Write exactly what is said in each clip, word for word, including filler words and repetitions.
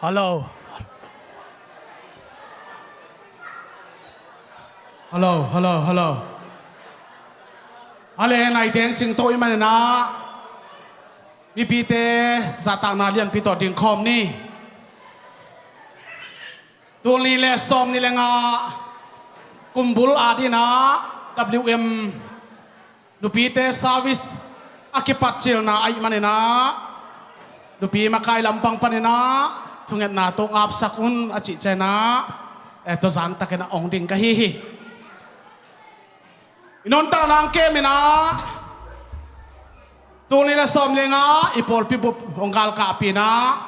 Hello. Hello, hello, hello. Ale, naite hong cingto i maninah mipite zahtakna lianpi tawh dingkhawm ni. Tul nih le sawm nih le nga kumbul adinah W M nupite service a kipatcilna ahih maninah nupi makai lampang paninah thungetna tawh ngapsak un a cih cianginah eh, tawzang takin a ong ding ka hi hi. I nuntakna hong keminah tul nih le sawm le nga i pawlpi bup hong galkahpih inah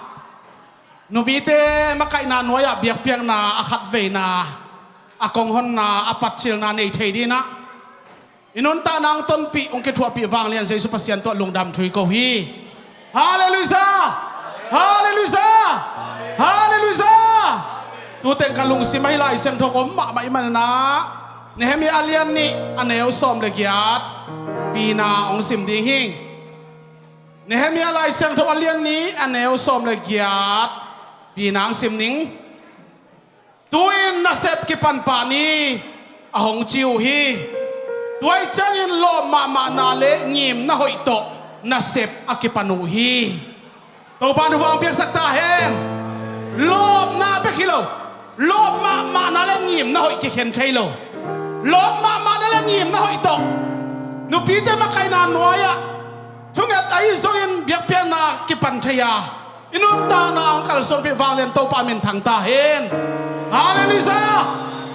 nupite makaihna nuai-ah biakpiakna a khatveina a konghonna a patcilna nei thei dinah i nuntakna hong tonpih hong kithuahpih vanglian Jesu Pasian tawh lungdam thu i ko hi. Halleluiah! Halleluiah! Halleluiah! Tuteng ka lungsim ahi Lai Siangtho om mahmah i maninah Nehemiah a lian nih a neu sawm le giat pina hong sim ding hi. Nehemiah Lai Siangtho a lian nih a neu sawm le giat pina hong sim ning. Tu-in nasep kipan pah ni a hong ci uh hi. Tua ahih ciangin lawp mahmahna le ngimna hoih tawh nasep a kipan uh hi. Topa in hong piaksak ta hen. Lawpna bek hi lo, lawp mahmahna le ngimna hoih kikhen thei lo. Lawp mahmahna le ngimna hoih tawh nupite makaihna nuai-ah thunget ahi zongin biakpiakna kipan thei a i nuntakna hong kalsuanpih vanglian Topa minthang ta hen. Halleluiah!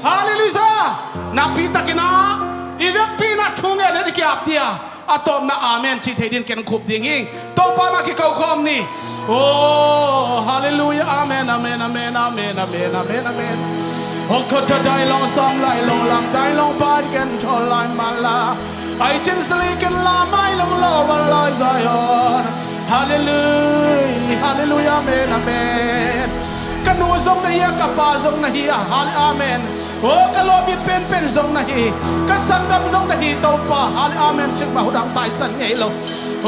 Halleluiah! Nakpi takinah i vekpi inah thu ngen hen i ki-ap dia a tawpna amen cih thei din ken khup ding hi. Topa mah kiko khawm ni. Oh, halleluiah, amen, amen, amen, amen, amen, amen, amen. Hong khut ta dai long sam lai long lam dai long pai ken thawl lai mala. Ai cin sali ken la mai long lo van lai Zion. Halleluiah, halleluiah, amen, amen. Ka nu zong na hi a, ka pa zong na hi a, hal-, amen. Oh, ka lawm it penpen zong na hi, ka sanggam zong na hi Topa, hal-, amen. Cik mah hudang taisan ngei lo.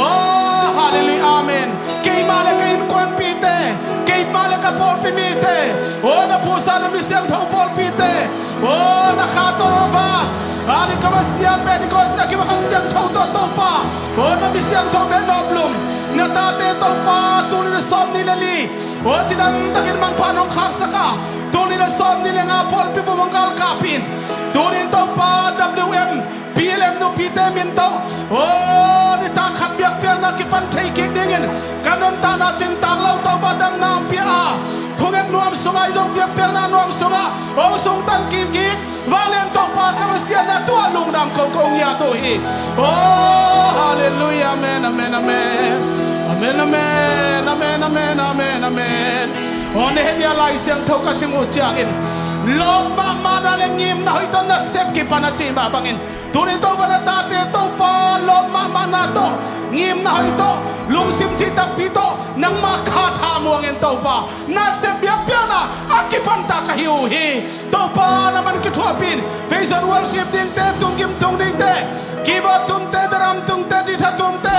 Oh, halleluiah, amen. Keimah le ka innkuanpihte, keimah le ka pawlpi mite, oh, na pusa na mi siangtho pawlpite, oh, na kha tawh na va, hal-, ka va siam Pentecost na kiva ka siangtho tawh Topa, oh, na mi siangthote nawplum, na tate Topa, tul nih le sawm nih le li, oh, cidam takin mangpha nong khaksak a, tul nih le sawm nih le nga pawlpi bup hong galkahpih in, tul nih in Topa W M P L M nupite min tawh, oh, nitak khat biakpiakna kipan thei kik dingin ka nuntakna cingtak lo Topa damna hong pia a, thunget nuam sungah i dong biakpiakna nuam sungah hong sungtan kik kik vanglian Topa ka Pasian na tuah lungdam kong kong ngiat uh hi. Oh, halleluiah, amen, amen, amen. Amen, amen, amen, amen, amen, amen. Oh, Nehemiah Lai Siangtho ka sim uh ciangin lawp mahmahna le ngimna hoih tawh nasep kipan a cih mah bangin tuni Topa na tate Topa lawp mahmahna tawh ngimna hoih tawh lungsim cih takpi tawh nangmah kha thamuangin Topa nasep biakpiakna a kipan ta ka hi uh hi. Topa na man kithuahpih in praise and worship dingte, tunggim tung dingte, keyboard tumte, drum tumte, ditha tumte,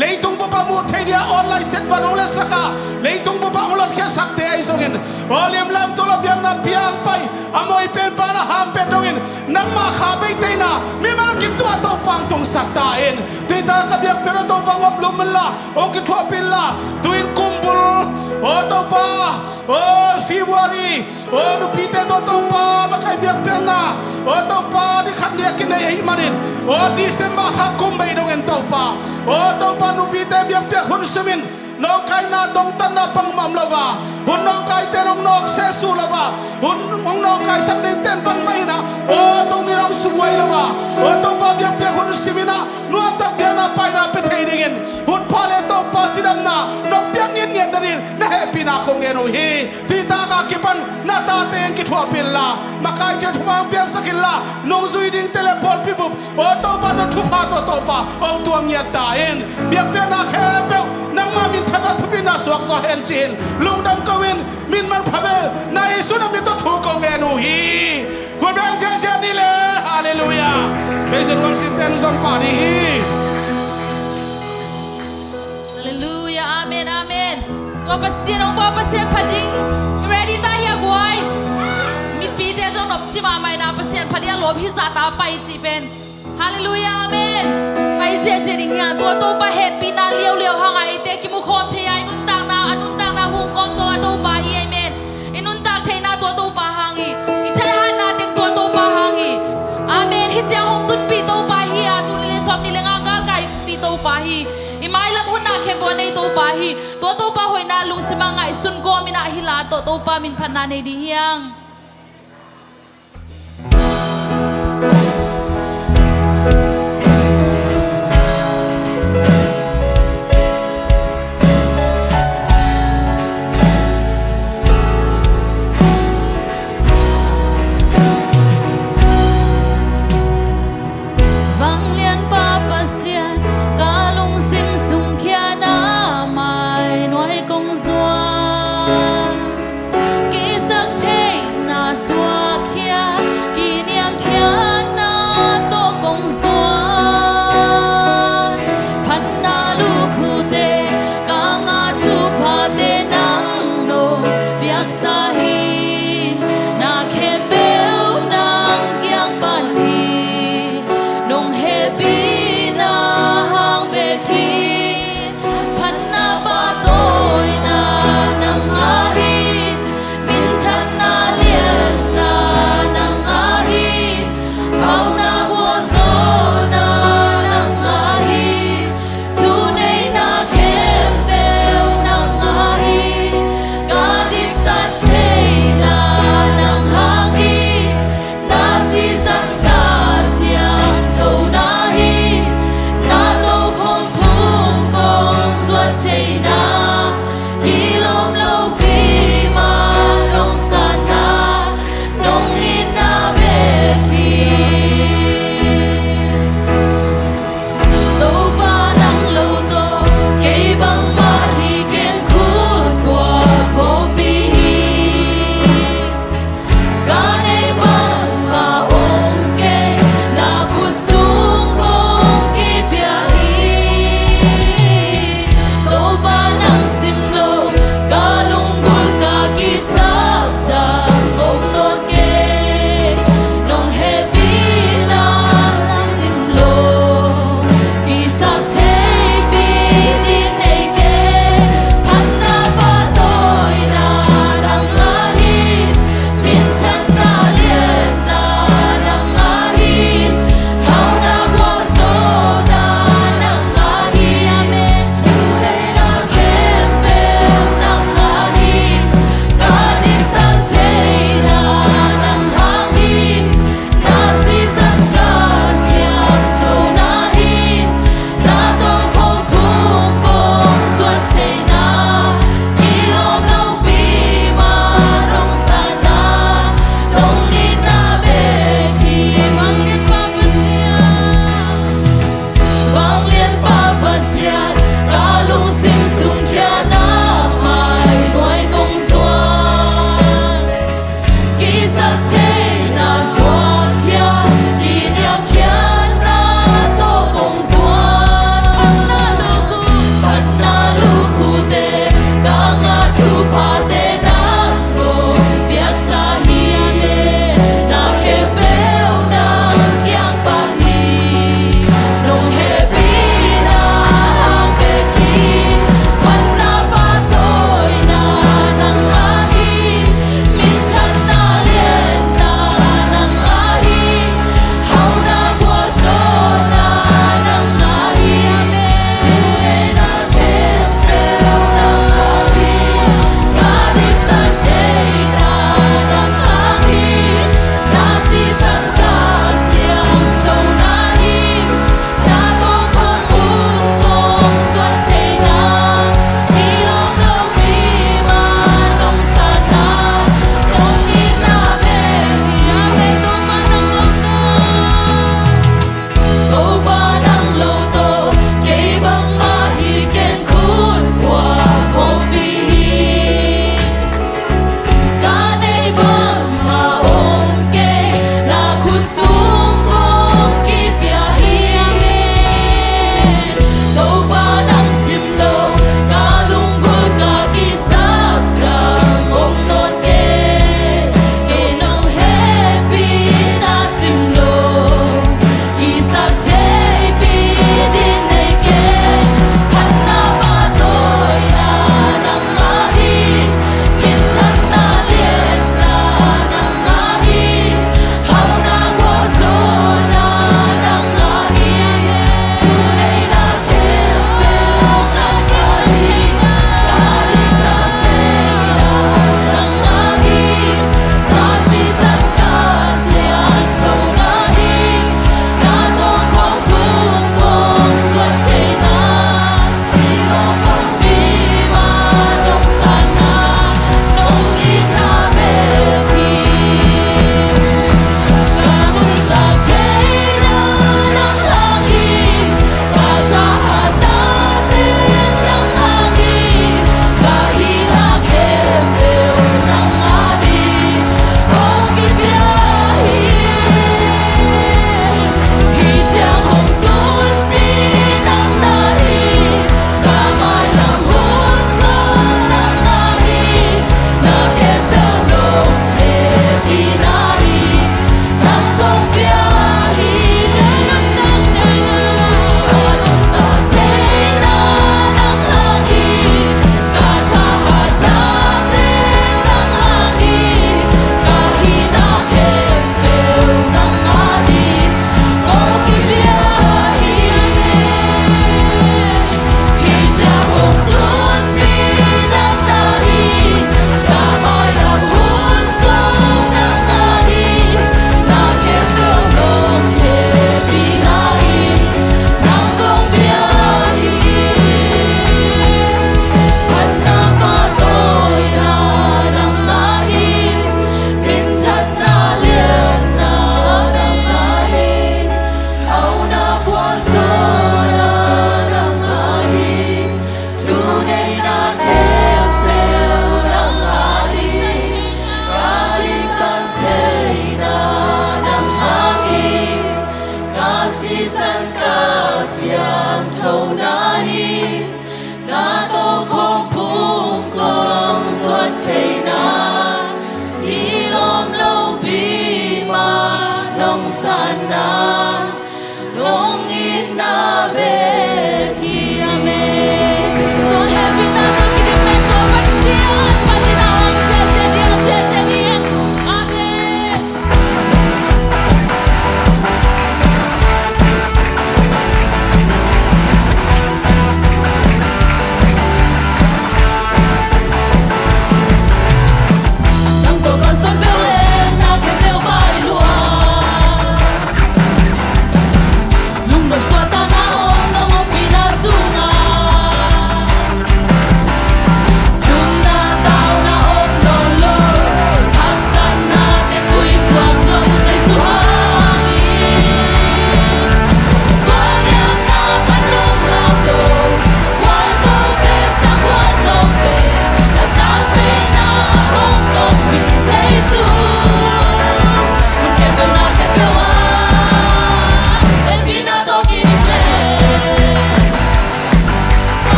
leitung bup ah muh theih dia online set van hong letsak a, leitung bup ah hong lotkhiatsakte ahi zongin, aw limlam tul a biakna piang pai a mawi pen pan a ham pen dongin nangmah kha beiteina mimal kim tungah Topa hong tungsak ta in. Tuita ka biakpiakna Topa hong oplum inla, hong kithuahpih inla, tu-in kumbul, aw Topa, aw February, aw nupite tawh Topa makai biakpiakna, aw Topa ni khat ni a kinei ahih manin, aw December kha kum bei dongin Topa, aw Topa nupite biakpiak hun simin nawngkaina dongtanna bangmah om lo a, hun nawngkaite in hong nawk sehsuh lo a, hun hong nawngkaisak dingte in bangmah in ah, aw tuni in hong subuai lo a, aw Topa biakpiak hun simin ah nuamtak biakna paina pia thei dingin hun pha le Topa cidamna nong piak ngitnget nadingin na hehpihna kong ngen uh hi. Tuitak a kipan na tate in kithuahpih inla, makaite thupha hong piaksak inla, nungzui dingte le pawlpi bup, aw Topa na thupha tawh Topa hong tuam ngiat ta in. Biakpiakna khempeuh nangmah minthanna thupina suak zaw hen ci-in lungdam ko in, min manpha bel na Jesu na min tawh thu kong ngen uh hi. Khuaben ziahziah ni le, halleluiah. Praise and worship ten zon pah ding hi. Halleluiah, amen, amen. Pasian hong bawl, Pasian phat ding. I ready ta hia guai? Mipite zong nopci mahmah ina, Pasian phat ding a lawp hi zahta pai cih pen. Halleluiah, amen. Ngai ziahziah ding hia, tua Topa hehpihna liauliau hanga eite kimu khawm thei a, i nuntakna, a nuntakna hong kawm to a Topa hi, amen. I nuntak theihna tua Topa hang hi. I thaihatna teng tua Topa hang hi. Amen. Hih ciang hong tunpih Topa hi a, tul nih le sawmnih le nga galkai pi Topa hi. I mailam hun ah khempeuh a nei Topa hi. Tua Topa hoihna lungsim a ngaihsun kawm ina, hih la tawh Topa min phatna nei ding hiang. Vanglianpa Pasian, ka lungsim sung khiatna mai nuai kong zuak. Kisaktheihna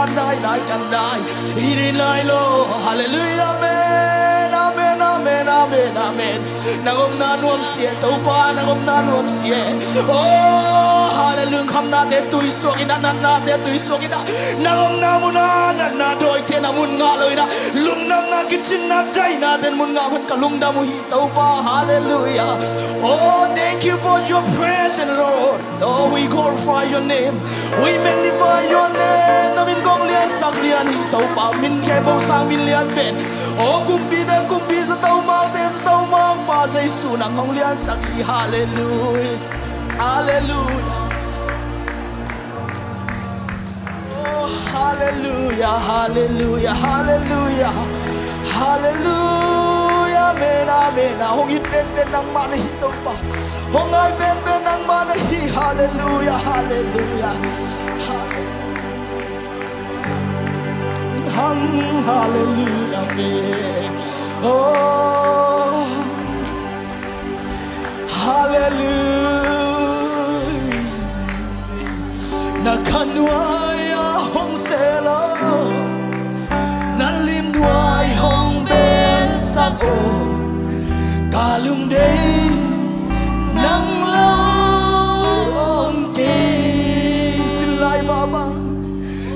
Kan dai, dai, kan dai. Hih ding lai lo. Halleluiah, amen, amen, amen, amen, amen. Nang omna nuamsia, Topa, nang omna nuamsia. Oh, halleluiah, khamnate tuisuak in ah, natnate tuisuak in ah. Nang omna mun ah, natna dawite na mun ngah lo in ah. Lungdamna, kicinna, dainate mun ngah hun ka lungdam uh hi, Topa, halleluiah. Oh, thank you for your presence, Lord. Oh, we glorify your name. We magnify your name. Na min kong liansak lian hi, Topa. Min khempeuh sang min lian pen. Oh, kumpite kumpi, sataumangte sataumang pa, Jesu nang hong liansak hi. Halleluiah. Halleluiah. Oh, halleluiah, halleluiah, halleluiah. Halleluiah, amen, amen. Hong it penpen nangmah na hi, Topa. Hong ngai penpen nangmah na hi. Halleluiah, halleluiah. Halleluiah. Hang, halleluiah, amen. Oh, halleluiah. Na khanuai-ah hong sel aw, na limnuai hong belsak aw, ka lungdei nang lo om kei. Sinlai vava,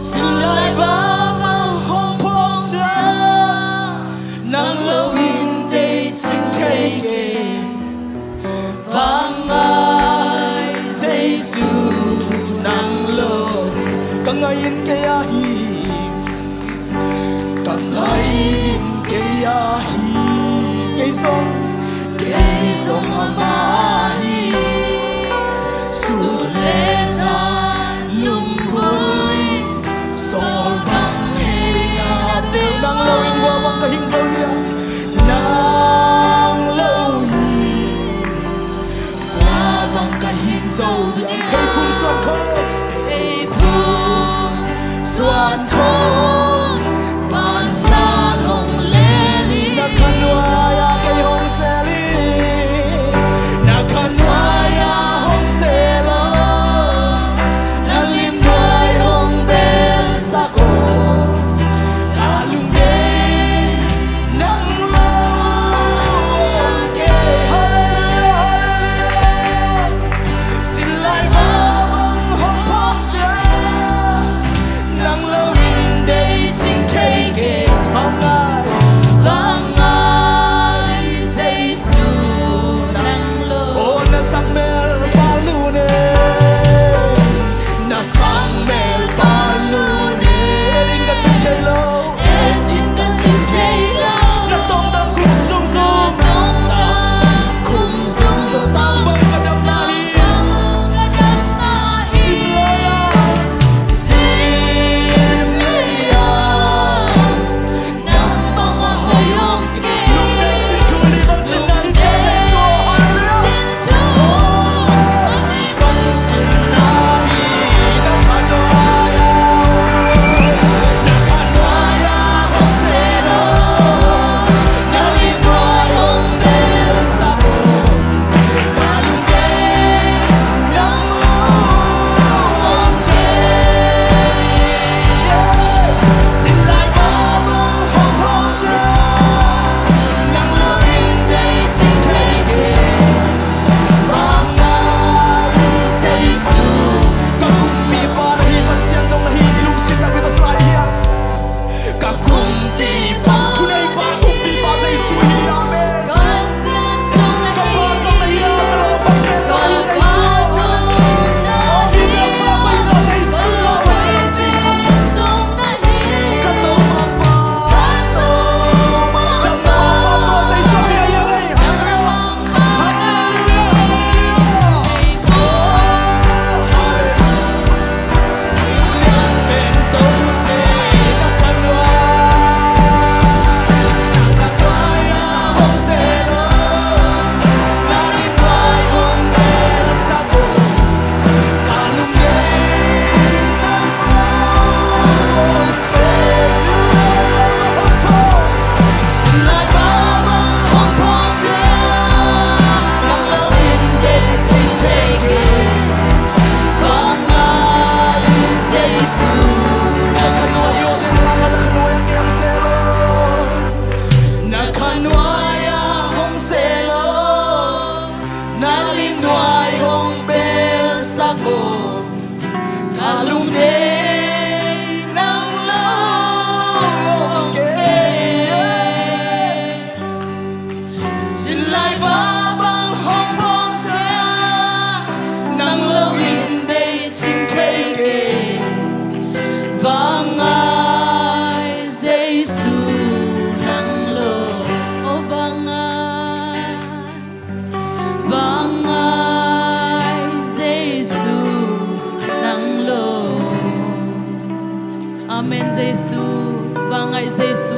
sinlai vava hong phawk ciang, nang lo in deih cing thei kei. Vangai Jesu nang lo. Ka ngai in kei ahi, ka ngai in kei ahi. Kei zong, kei zong ama ahi. Sul le za lungbul in sawl bang hei na bel. Nang lo in hua bang ka hing zo dia. Nang lo in hua bang ka hing zo dia. Kei phung suan kho, kei phung suan kho, ban sa hong le ni. Na khanuai-ah kei hong sel hi. Na khanuai-ah hong sel aw, na limnuai hong belsak aw, ka lungdei nang lo om kei. Halleluiah, halleluiah. Sin Jesu, vangngaih Jesu,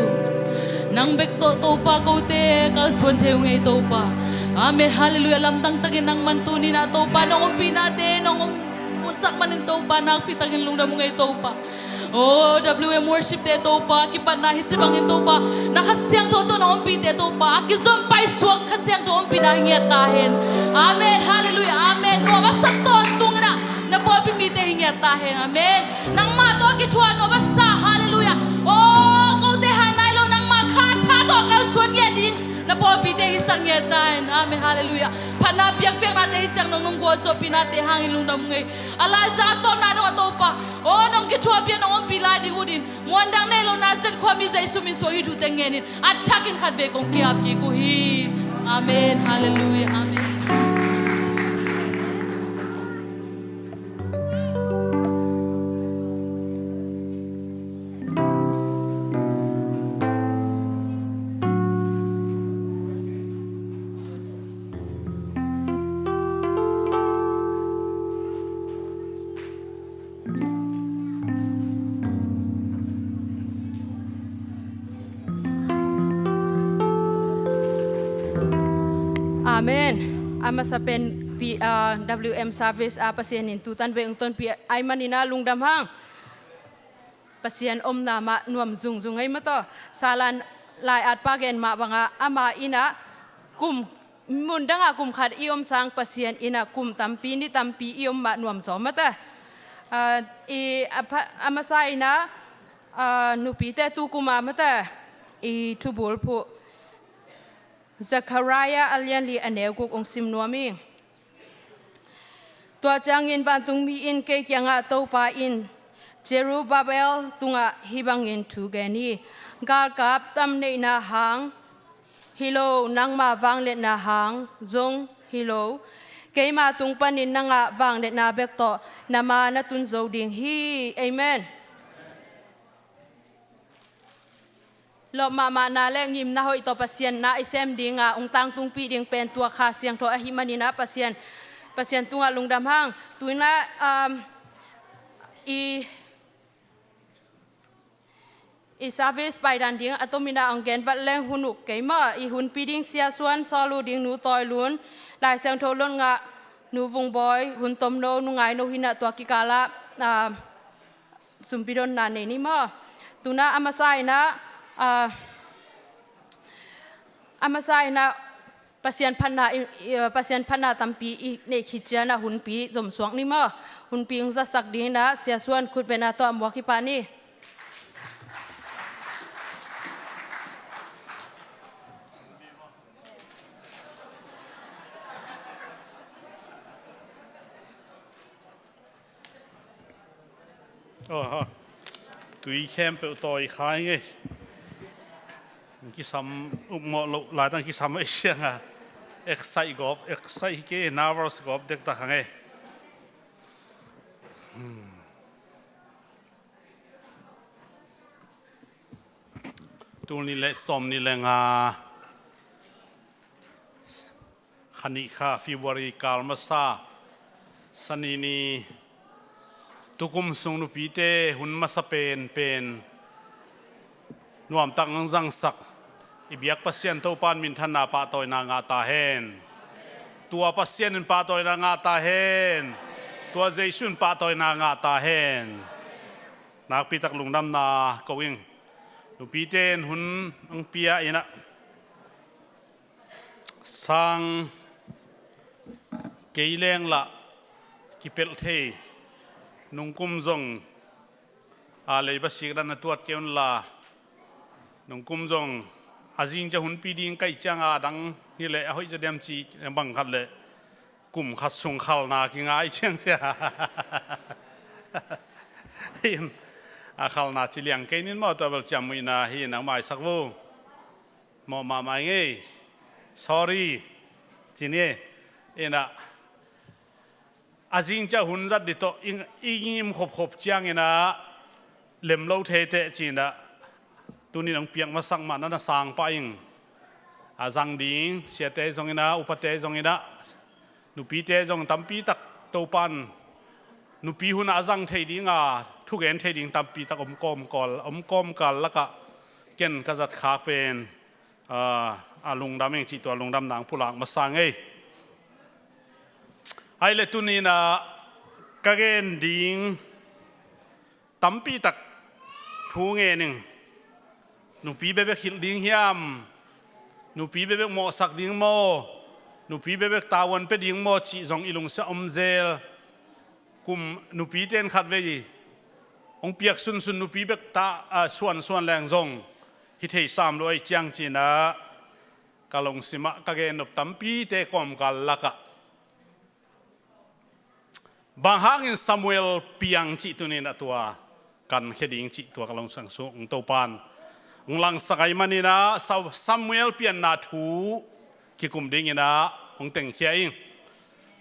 nang bek tawh Topa kote kalsuan thei uh ngei Topa. Amen, halleluiah. Lamdang takin nangman tuni-in ah Topa nong ompihnate nong om musak manin Topa nakpi takin lungdam uh ngei Topa. Oh, W M worship te Topa, kipatna hi ci bangin Topa, na Kha Siangtho tawh na ompihte Topa, a kizom paisuak Kha Siangtho ompihna hi ngiat ta hen. Amen, halleluiah, amen. Nuam a sa tawntungin ah na pawlpi mite hi ngiat ta hen. Amen. Nangmah tawh a kithuah nuam a sa, halleluiah. Oh, kote han nai lo, nangmah kha tha tawh kalsuan ngiat ding na pawlpite hisak ngiat ta hen. Amen, halleluiah. Phatna biakpiaknate hi ciang nong nung gualzawhpihnate hangin lungdam uh ngei. A laiza a tawpna dong a Topa, oh, nong kithuahpih a nong ompih lai ding uh din, muandang nei lo Nazareth khuami Jesu min suang hih thute ngenin a thakin khatvei kong ki-ap kik uh hi. Amen, halleluiah, amen. Amen. A masa pen pi, ah, W M service, ah, Pasian in tutan vei ung tonpih ahih manin ah lungdam hang. Pasian omna mah nuam zungzung ei maw taw. Salan lai-atpa gen mah bangah ama in ah kum, mundangah kum khat i om sang Pasian in ah kum tampi ni tampi i om mah nuam zaw maw taw. Ah, i a pha-, a masa in ah, ah, nupite tu kum a maw taw i thubul phuh. Zechariah a lianli a neu guk ong sim nuam ing. Tua ciangin vantungmi in kei kiangah Topa in Zerubbabel tungah hih bangin thu gen hi. Galkap tam neihna hang hi lo, nangma vangliatna hang zong hi lo, keima tung panin na ngah vangliatna bek tawh na ma na tun zo ding hi. Amen. Lawp mahmahna le ngimna hoih tawh Pasian na i sem dinga ong tangtungpih ding pen tua Kha Siangtho ahih manin ah Pasian, Pasian tungah lungdam hang. Tu-in ah, um, i, i service paidan ding a tomin ah ong gen vat leng hun uk kei maw. I hunpi ding Sia Suan, sawl uh ding Nu Tawi Lun, Lai Siangtho Lon Ngah, Nu Vung Bawi, hun tomno, Nu Ngai No hi-in ah tua kikalah, ah, sumpi donna nei ni maw. Tu-in ah a masa in ah, ah, a masa in ah Pasian phatna i, i, Pasian phatna tampi i neih khit ciangin ah hunpi zomsuak ni maw. Hunpi ong zatsak dingin ah Sia Suan khutbetna tawh a muak hi pah ni. Aw, ha. Tui khempeuh tawi kha hi ngei. Kisam upmawh loh laitang kisam ei siang a. Excite gawp, excite hi kei, nervous gawp dektak kha ngei. Hmm. Tul nih le sawm nih le nga, kha nih kha February kal masa, Sani ni, tukum sung nupite hun masa penpen nuamtak nang zangsak i biak Pasian Topa in minthanna pahtawina ngah ta hen. Tua Pasian in pahtawina ngah ta hen. Tua Jesu in pahtawina ngah ta hen. Nakpitak lungdamna ko ing. Nupite in hun ang pia in ah sang kei leng lah kipelh thei. Nungkum zong a leiba sik dan a tuat kei un la, nungkum zong a zing ciang hunpi ding ka hih ciang a dang hi leh a hoih zaw diam cih bang khat leh kum khat sung khalna kingai ciang sia. Hi in, a khalna ci liang kei ning maw, tua bel ciamnuihna hi in a maisak vo. Mawh mahmah ing ei. Sorry. Ci ni. Hi in a, a zing ciang hun zat ding tawh i, i ngim khopkhop ciangin a lem lo thei teh ci in a, tuni in hong piak masak mah na na sang pah ing. A zang ding siate zongin a, upate zongin a, nupite zong tampi tak Topa in nupi hunah a zang thei dinga thugen thei ding tampi tak om kawmkal, om kawmkal lakah ken ka zat khak pen, aa, a lungdam ing cih tua lungdam nang pulak masa ngei. Ahi le tuninah ka gen ding tampi tak thu ngen ing. Nupi bekbek hilh ding hiam? Nupi bekbek mawhsak ding maw? Nupi bekbek tavuan pia ding maw cih zong i lungsim ah om zel. Kum nupite in khatvei hong piak sunsun nupi bek ta, a, suansuan leng zong hi thei sam lo ahi ciang cinah ka lungsim ah ka gen nop tampite kawmkal lakah bang hangin Samuel piang cih tuninah tua kankhia ding cih tua ka lungsim sung Topan hong langsak ahih maninah Sa-, Samuel pianna thu kikum dinginah hong tengkhia ing.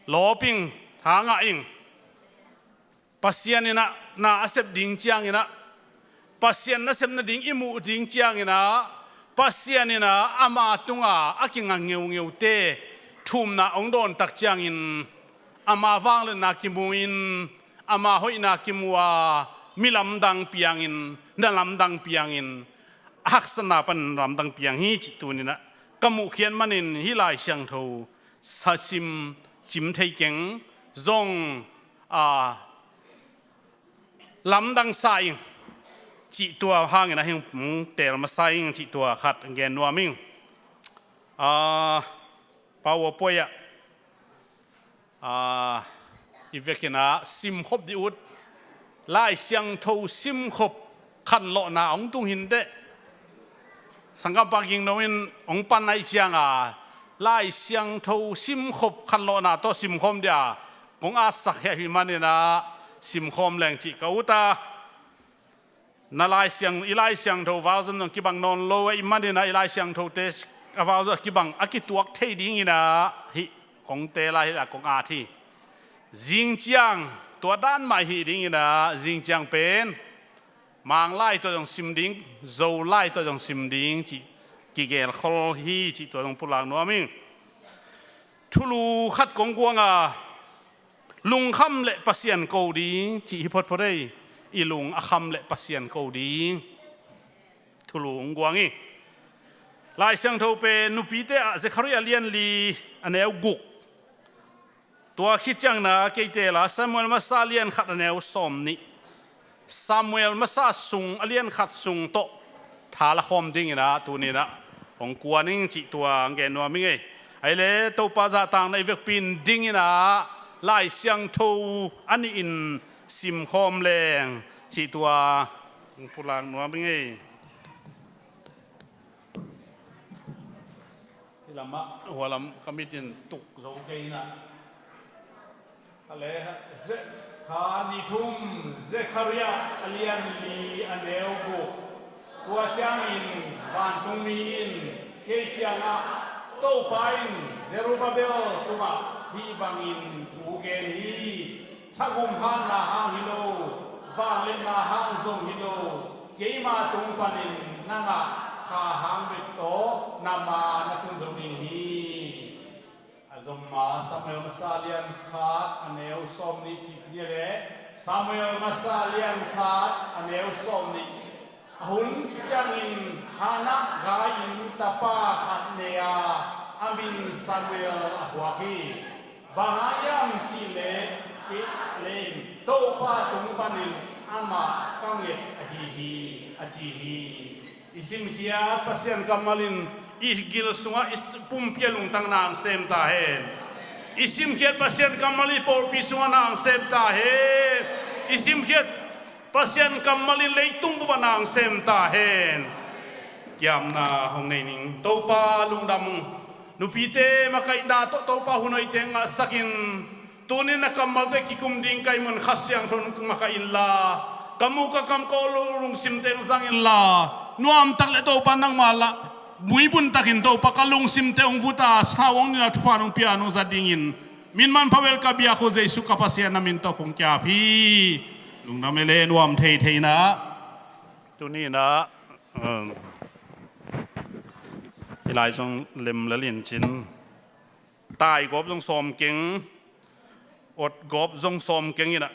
Lawp ing, thangah ing. Pasian inah na a sep ding cianginah, Pasian nasep nading i muh ding cianginah, Pasian inah ama tunga a kinga ngeungeute thumna hong dawn tak ciangin ama vangliatna kimu in, ama hoihna kimu a, mi lamdang piangin, na lamdang piangin, a haksatna pan na lamdang piang hi cih tuninah ka muhkhiat manin hih Lai Siangtho sa sim cim thei keng zong, a, lamdang sa ing cih tua hangin a hing, hong teel masa ing cih tua khat gen nuam ing. A, power point ah, a, i vekinah simkhop dih ut. Lai Siangtho simkhop khanlawhna hong tung hinteh. Sanggampa Gingno in hong pan ahih cianga Lai Siangtho simkhop khanlawhna tawh simkhawm dia kong atsak hi ahih maninah simkhawm leng cih ka ut a. Na Lai Siang, i Lai Siangtho val zong kibang nawn lo ahih maninah i Lai Siangthote a val zong a kibang a kituak thei dinginah hih kong teel a, hih a kong at hi. Zing ciang tua dan mah hih dinginah zing ciang pen Mang lai tawh zong sim ding, Zo lai tawh zong sim ding cih kigelkhol hi cih tua zong pulak nuam ing. Thulu khat kong guang a, lungkham le Pasian ko ding cih hi photphot ei. I lung a kham le Pasian ko ding. Thulu kong guang hi. Lai Siangtho pen nupite ah Zekhariah lian li a neu guk. Tua khit ciangin ah kei teel a Samuel masa lian khat a neu sawm nih, Samuel masa sung a lian khat sung tawh tha la khawm dingin ah tuni-in ah hong kuan ing cih tua hong gen nuam ing ei. Ahih leh Topa zahtakna i vekpi-in dingin ah Lai Siangtho a nih-in sim khawm leng cih tua hong pulak nuam ing ei. Hih lamah hua lam ka mit in tuk zo kei in ah. A le, Ze-, kha ni thum, Zekhariah a lian li a neu guk. Tua ciangin vantungmi in kei kiangah, Topa in Zerubbabel tungah hih bangin thu gen hi. Thagum hatna hang hi lo, vangliatna hang zong hi lo, keima tung panin nangah kha hang bek tawh na maa na tun zo ding hi. A zom ma Samuel masa lian khat a neu sawm nih cih ni leh, Samuel masa lian khat a neu sawm nih. A hun ciangin Hannah gai-in tapa khat nei a, a min Samuel a puak hi. Bang hang hiam cih leh, kei leh Topa tung panin amah ka nget ahi hi, a ci hi. I simkhiat Pasian kammal in i gil sungah i pumpi a lungtang na hong sem ta hen. I simkhiat Pasian kammal in i pawlpi sungah na hong sem ta hen. I simkhiat Pasian kammal in leitung bup ah na hong sem ta hen. Kiamna hong nei ning. Topa lungdam ung. Nupite makaihna tawh Topa hun hoihte ngahsak in. Tuni-in na kammalte kikum ding ka hih manin Kha Siangtho in makaih inla, ka muk ka kam ka lungsimte hong zang inla, nuamtak leh Topa nangma lah muibun takin Topa ka lungsimte hong vut a, sau hong nilh a, thupha hong pia, hong zat dingin min manpha bel ka biak uh Jesuh ka Pasian na min tawh kong ki-ap hi. Lungdam leh nuam thei thei in ah. Tuni-in ah, um, hih lai zong lem lel in cin. Tai gawp zong sawm keng, ot gawp zong sawm keng in ah.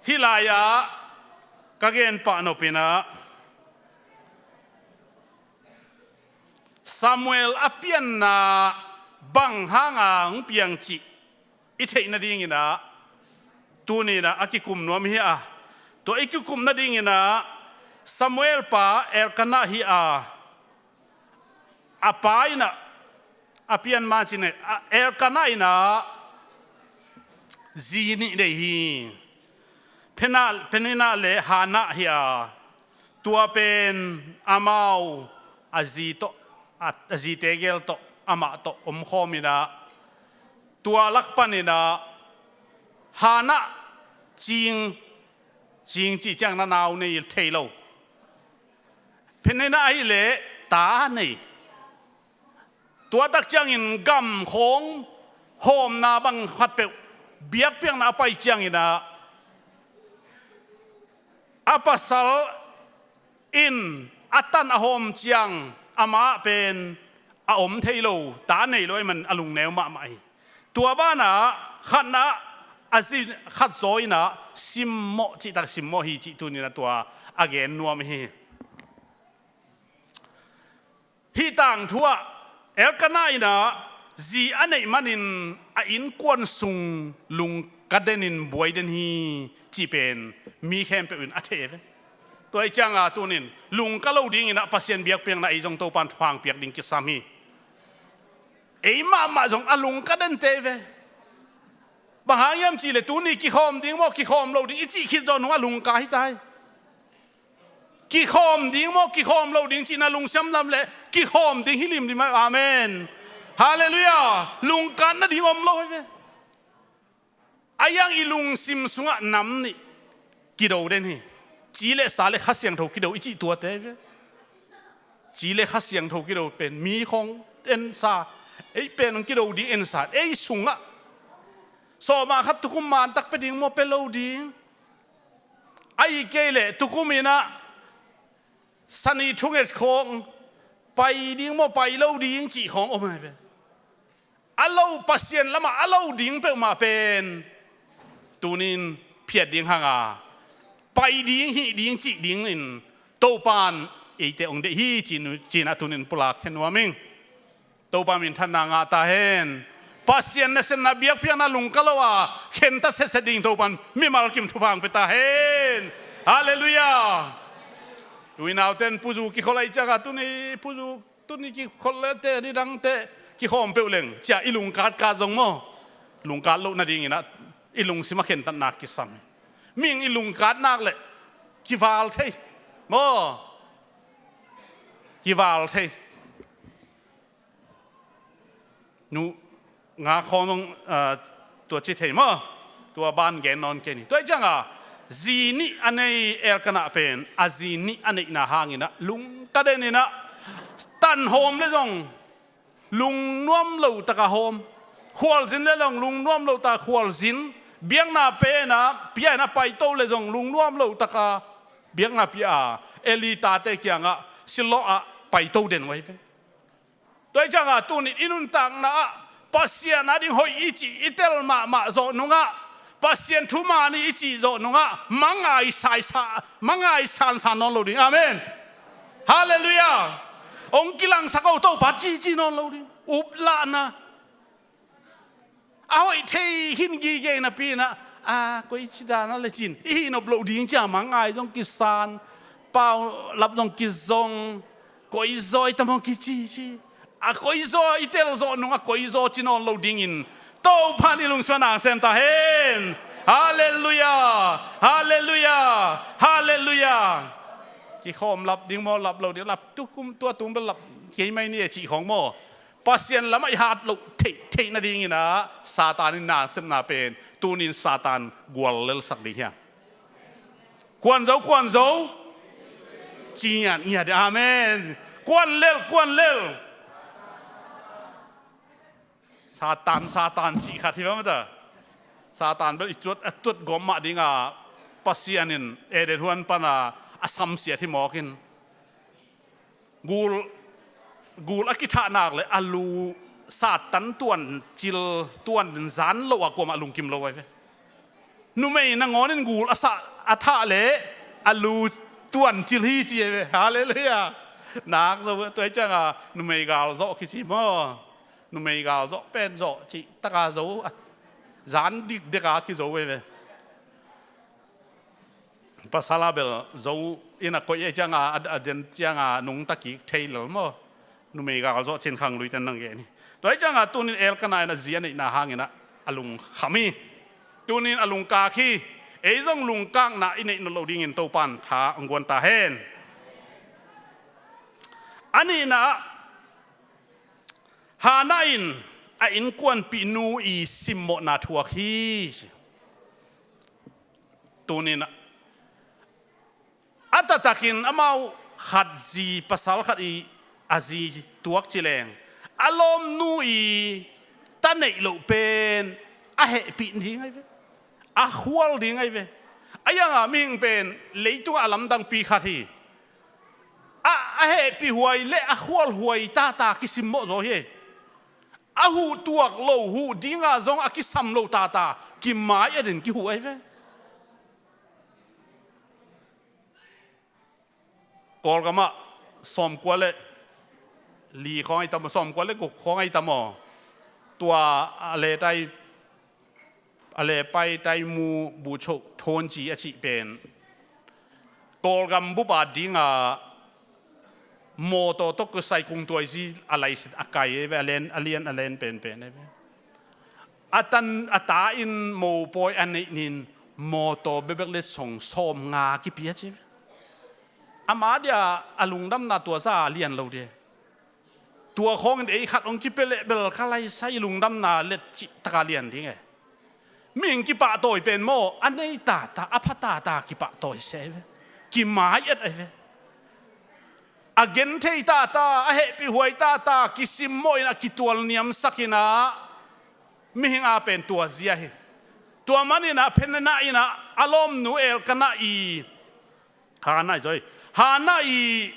Hih lai-ah ka gen pah nop inah Samuel a pianna bang hanga hong piang cih i theih nadinginah tuni inah a kikum nuam hi a, tua i kikum nadinginah Samuel pa Elkanah hi a, a pa inah a pianma cih inah Elkanah inah zi nih nei hi. Peninnah le Hannah hi a, tua pen amau a zi tawh, a, a zite gel tawh, amah tawh omkhawm inah, tua lak paninah Hannah cing, cing cih ciang na nau nei thei lo. Peninnah ahih leh ta nei. Tua tak ciangin gam khawng hawmna bang khatpeuh biakpiakna a pai cianginah a pasal in a tan a hawm ciang amah pen a om thei lo, ta nei lo ahih man a lungneu mahmah hi. Tua banah khatna a zi khat zaw inah simmawh cihtak simmawh hi cih tuninah tua a gen nuam hi. Hih tangthu ah Elkanah inah zi a neih manin a innkuan sung lungka denin buai den hi cih pen mi khempeuh in a thei ve. Tua ih cianga tunin lungka lo dinginah Pasian biakpiakna ei zong Topan thupha piak ding kisam hi. Ei mahmah zong a lungka den tei ve. Bang hang hiam cihleh tuni kikhawm ding maw, kikhawm lo ding i cih khit zawh nungah lungka hi tai. Kikhawm ding maw, kikhawm lo ding cihna lungsiam lam le kikhawm ding hi limlim ai. Amen. Halleluiah. Lungkatna ding om lo hi ve. A iang i lungsim sungah nam nih kido den hi. Ci le sa le Kha Siangtho kido i cih tuate hi ve. Ci le Kha Siangtho kido pen mi khawng ensa, ei pen kido ding ensa, ei sungah sawma khat tukum mantak pe ding maw, pe lo ding. Ahi kei leh tukum inah sani thunget khawng pai ding maw, pai lo ding cih khawng om ai ve. A lo Pasian lamah a lo ding peuhmah pen tunin phiat ding hanga pai ding, hih ding, cih dingin Topan eite hong deih hi cih, cinah tunin pulak hen nuam ing. Topa minthanna ngah ta hen. Pasian nasepna biakpiakna lungka lo a khentat sese ding Topan mimal kim thupha hong pia ta hen. Halleluiah. Uinauten puzu kikhol ahi cianga tuni puzu tuni kikhol lete nidangte kikhawm peuh leng cia i lungkatkat zong maw, lungkat loh nadinginah i lungsim a khentatna kisam hi. Mihing i lungkat nak leh kival thei maw, kival thei. Nu nga khawng zong, ah, tua ci thei maw? Tua ban gen nawn kei ni. Tua ih cianga zi nih a nei Elkanah pen a zi nih a neihna hanginah lungka deninah tanhawm le zong lungnuam lo taka hawm, khualzin le zong lungnuam lo taka khualzin, biakna penah pia inah paito le zong lungnuam lo taka biakna pia a Eli tate kiangah Shiloh ah paito den uh ahi ve. Tua ih cianga tunin i nuntakna ah Pasian ading hoih i cih i tel mahmah zawh nungah, Pasian thuman i cih zawh nungah mangai saisa, mangai sansan nawn lo ding. Amen. Halleluiah. Hong kilangsak o Topa cici nawn lo ding. Uplahna a hoih thei hin gige napi inah, a, koi ci dan a le cin i hih nop loh ding cia mangai zong kisan, paulap zong kizong, koi zaw i tam hong kici ci. A koi zaw i tel zawh nungah koi zaw ci nawn lo dingin Topan i lungsim a nasem ta hen. Halleluiah. Halleluiah. Halleluiah. Kikhawm lap ding maw, lap lo ding, lap tukum tua tum bel lap kei mai ni e cih khawng maw? Pasian lamah i hat loh theih, theih nadinginah Satan in nasepna pen tunin Satan guallelsak ding hiam? Kuan zo, kuan zo. Ci ngiat ngiat. Amen. Kuan lel, kuan lel. Satan, Satan cih khat hi bang mata. Satan bel i tuat, a tuat gawm mah dinga Pasian in Eden huan pana a samsiat hi mawkin. Gul, gul a kithah nak le a lu Satan tuancil, tuanzan lo a kuamah lungkim lo ai ve. Numei nangawn in gul a sah a thah leh a lu tuancil hi ci e ve. Halleluiah. Nak zo, tua hi cianga numei galzawh kici maw? Numei galzawh pen zawh cih taka zo a, zan dikdeka kizo ve ve. Pasal a bel zo in a koih e cianga, a, a den cianga nungta kik thei lel maw? Numei galzawh cin khangluite nang gen hi. Tua hi cianga tunin Elkanah in a zi a neihna hangin a lungkham hi. Tunin a lungkak hi. Ei zong lungkakna i neih nawn loh dingin Topan tha hong guan ta hen. A nihna ah Hannah in a innkuanpihnu i simmawhna thuak hi. Tunin a taktakin amau khat zi, pasal khat i a zi tuak ci leng a lawmnu i ta neih loh pen a hehpih ding ahi ve. A khual ding ahi ve. A ianga mihing pen leitungah a lamdangpi khat hi. A, a hehpihhuai le a khualhuai tata kisimmawh zaw hi. A huh tuak lo, huh dinga zong a kisam lo tata kimai-et in kihuh ahi ve. Kawlgamah sawmkua le li khawng ahi tam aw, sawmkua le guk khawng ahi tam aw. Tua a letai, a lepai taimu bucho thonci a cih pen Kawlgam bupa dinga mawtaw tawh kusai kungtuaizi a laisit a kai e ve, a len, a lian, a len penpen e ve. A tan, a ta in mopawi a neih nin mawtaw bebek le song sawm nga kipia ci ve. Ama dia a lungdamna tua za lian lo dia. Tua khawngin ei khat hong kipia leh bel ka laisai lungdamna let cih taka lian ding e. Mihing kipahtawi pen maw, a nei tata, a pha tata kipahtawi se ve. Kimai-et ahi ve. A genthei tata, a hehpihhuai tata kisimmawh in a kitual niamsak in ah mihing a pen tua zia hi. Tua manin ah Peninnah in ah a lawmnu Elkanah i Hannah i zoi. Hannah i,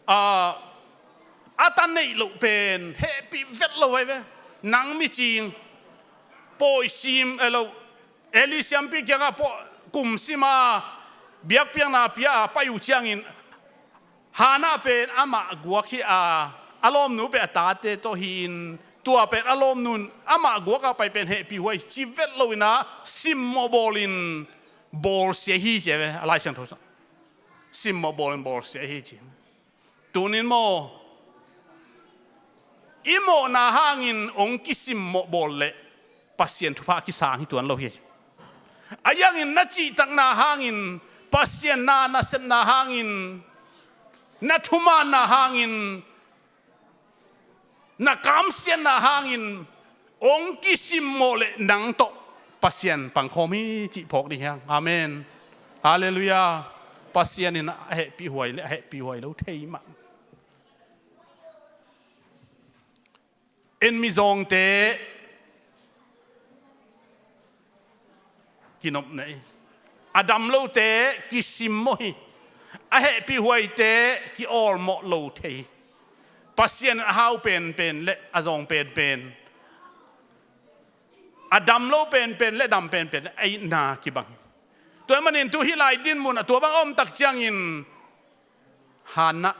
a, a ta neih loh pen hehpih vet lo ahi ve. Nang micing pawi sim e lo, Eli siampi kiangah paw, kum sima biakpiakna pia a pai uh ciangin Hannah pen amah guak hi a, a lawmnu pen a tate tawh hi-in tua pen a lawmnun amah guak a pai pen hehpihhuai ci vet lo in ah simmawh bawlin bawlsia hi ci a ve, a Lai Siangtho sung. Simmawh bawlin bawlsia hi ci. Tunin maw, i mawhna hangin hong kisimmawh bawl leh Pasian thupha kisang hi tuan lo hi. A iangin na cihtakna hangin, Pasian na nasepna hangin, na thumaanna hangin, na kamsiatna hangin hong kisimmawh leh nang tawh Pasian pangkhawm hi cih phawk ding hiang. Amen. Halleluiah. Pasian in a hehpihhuai leh a hehpihhuai lo thei mah. En mizawngte kinopna hi. A dam lote kisimmawh hi. A hehpihhuaite kiawlmawh lo thei hi. Pasian a hau penpen le a zawng penpen, a dam lo penpen le dam penpen a itna kibang hi. Tua ahih manin tu hih lai dinmun ah tua bang a om tak ciangin Hannah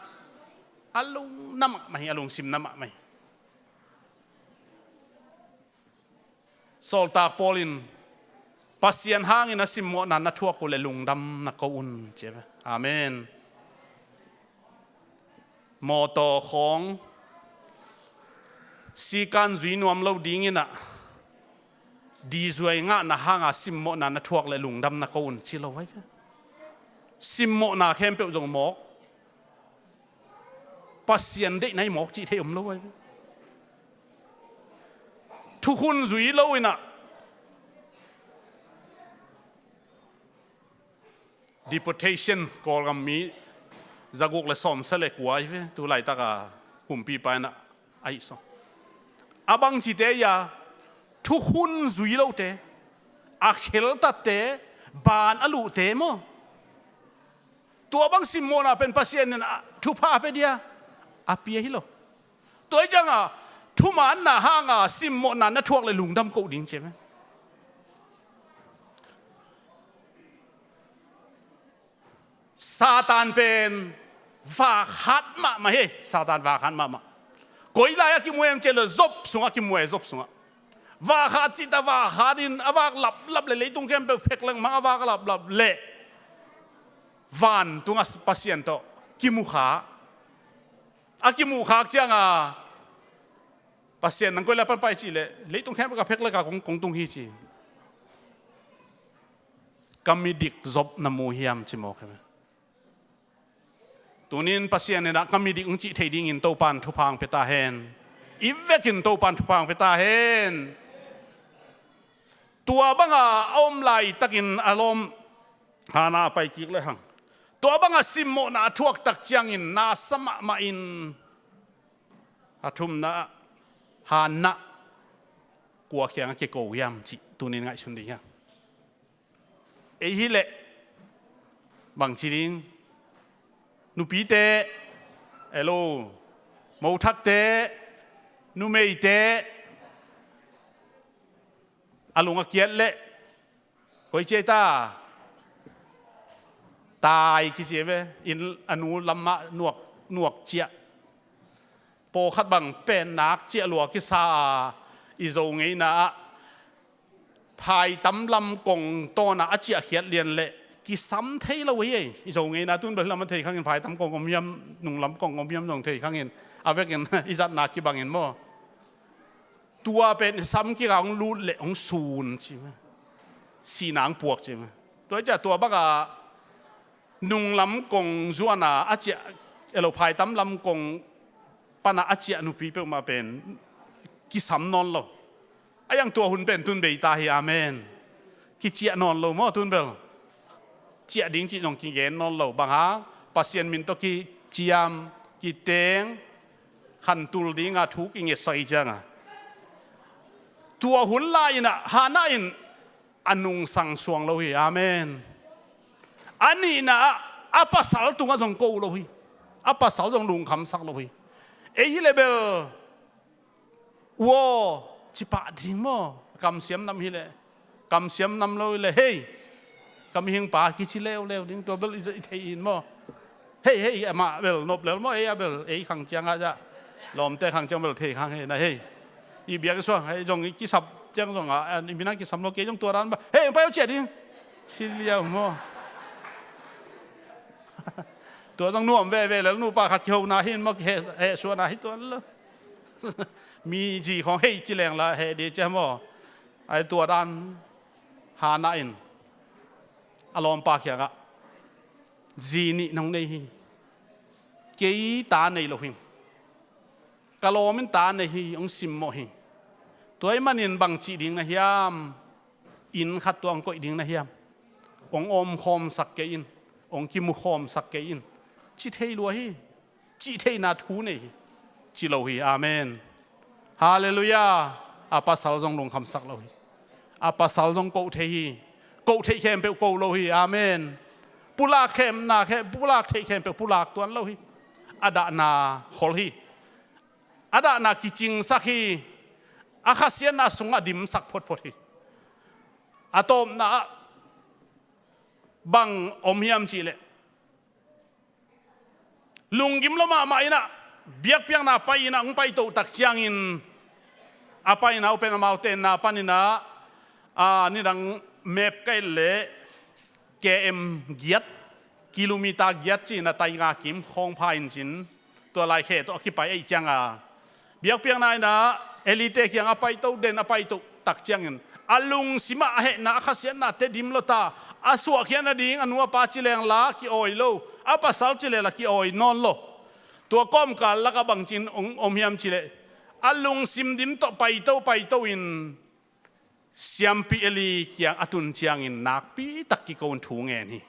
a lungna mahmah hi, a lungsimna mahmah hi. Sawltak Paul in Pasian hangin a simmawhna na thuak uh leh lungdam na ko un ci a ve. Amen. Mawtaw khawng sikan zui nuam lo dingin ah dizuai ngahna hanga simmawhna na thuak leh lungdam na ko un ci lo ahi ve. Simmawhna khempeuh zong mawk, Pasian deihna hi mawk cih thei om lo ahi ve. Thukhun zui lo in ah deportation, Kawlgam mi zaguk le sawmsa le kua ahi ve, tu laitaka kumpipa in ah ahi sawn. A bangcite ia, thukhun zui lote, a kheltatte, ban a luhte maw? Tua bang simmawhna pen Pasian in a thupha a pia dia? A pia hi lo. Tua hi cianga thumaanna hanga simmawhna na thuak leh lungdam ko ding ci a ve. Satan pen vakhat mahmah hi. Satan vakhat mahmah. Koi lai a kimu em cih leh Job sungah kimu e, Job sungah. Vakhat cihta vakhat in a vak laplap leh leitung khempeuh phek lengmang a vak laplap leh vantungah Pasian tawh kimu kha. A kimuh khak cianga Pasian nang koi lai pan pai cih leh leitung khempeuh ka phek leh ka kong, kong tung hi ci. Ka midik Job na mu hiam ci mawk hi ve. Tunin Pasian inah ka midik hong cih thei dingin Topan thupha hong pia ta hen. I vekin Topan thupha hong pia ta hen. Tua banga a om laitakin a lawm Hannah a pai kik lehang, tua banga simmawhna a thuak tak ciangin nasa mahmah in a thumna ah Hannah kua kiangah kiko hiam cih tunin ngaihsun ding hiam? Ei hileh bangci ding? Nupite, elo, mothakte, numeite a lung a kiat leh koi ciah ta? Tai kici ve. Inn a nu lamah nuak, nuak ciah. Pawlkhat bang pen nak ciah lua kisa a, i Zo ngeina ah phaitam lam kong tawnah a ciahkhiat lian leh kisam thei lo hi ei. I Zo ngeina tun bel lam a thei khangin phaitam kong om hiam, nunglam kong om hiam zong thei khangin a vekin i zatna kibangin maw. Tua pen sam kikah hong lut leh hong sun ci mah. Sihna hong puak ci mah. Tua hi ciah tua bakah nunglam kong zuana a ciah, elo phaitam lam kong pana a ciah nupi peuhmah pen kisam nawn lo. A iang tua hun pen tun bei ta hi, amen. Kiciah nawn lo maw tun bel. Ciah ding cih zong kigen nawn lo. Bang hang? Pasian min tawh kiciam, kiteng, khantul dinga thu kingetsak i cianga. Tua hun lai-inah Hannah in a nungsang suang lo hi. Amen. A nihna ah a pasal tungah zong ko lo hi. A pasal zong lungkhamsak lo hi. Ei hi leh bel, ua, cipah ding maw? Kamsiam nam hi leh. Kamsiam nam lo hi leh, hei, ka mihingpa kici leuleu ding, tua bel i thei in maw? Hei, hei, amah bel nop lel maw, ei a bel, ei khang ciangah zah. Lawmte khang ciang bel thei khang hei na hei. I biak i suang, hei zong i kisap ciang zong a, i minang kisam lo kei zong tua dan ba. Hei, pai uh ciah ding. Ci liau maw? Tua zong nuam veve lel nupa khat kihona hi in maw, kiheh, heh suana hi tuan lo. Mi zi khawng hei ci leng la heh dih ciah maw? Ai tua dan Hannah in a lawmpa kiangah, zi nih nong nei hi. Kei ta nei lo hi. Ka lawm in ta nei hi, hong simmawh hi. Tua ahih manin bang cih ding na hiam? Inn khat tua hong koih ding na hiam? Hong omkhawmsak kei in, hong kimukhawmsak kei in, ci thei lua hi. Cih theihna thu nei hi. Ci lo hi. Amen. Halleluiah. A pasal zong lungkhamsak lo hi. A pasal zong koh thei hi. Koh theih khempeuh ko lo hi. Amen. Pulak khemna khe, pulak theih khempeuh pulak tuan lo hi. A dahna khol hi. A dahna kicingsak hi. A khasiatna sungah dimsak photphot hi. A tawpna ah bang om hiam cihleh, lunggim lo mahmah inah, biakpiakna pai inah hong paito tak ciangin, a paina uh pen amau tenna paninah, a, nidang map ka et leh K M giat, kilometer giat ci-in a taiga kim khawng pha in cin, tua lai khe tawh a kipai ahih cianga, biakpiakna inah Elite kiang a paito den, a paito tak ciangin a lungsimah a hehna, a khasiatna te dim lo ta. A suahkhiat nading a nu a pa ci leng la ki-awi lo, a pasal ci leng la ki-awi nawn lo. Tua kawmkal lakah bangcin om, om hiam cihleh, a lungsim dim tawh paito paito in Siampi Eli kiang a tun ciangin nakpi tak kiko in thu ngen hi.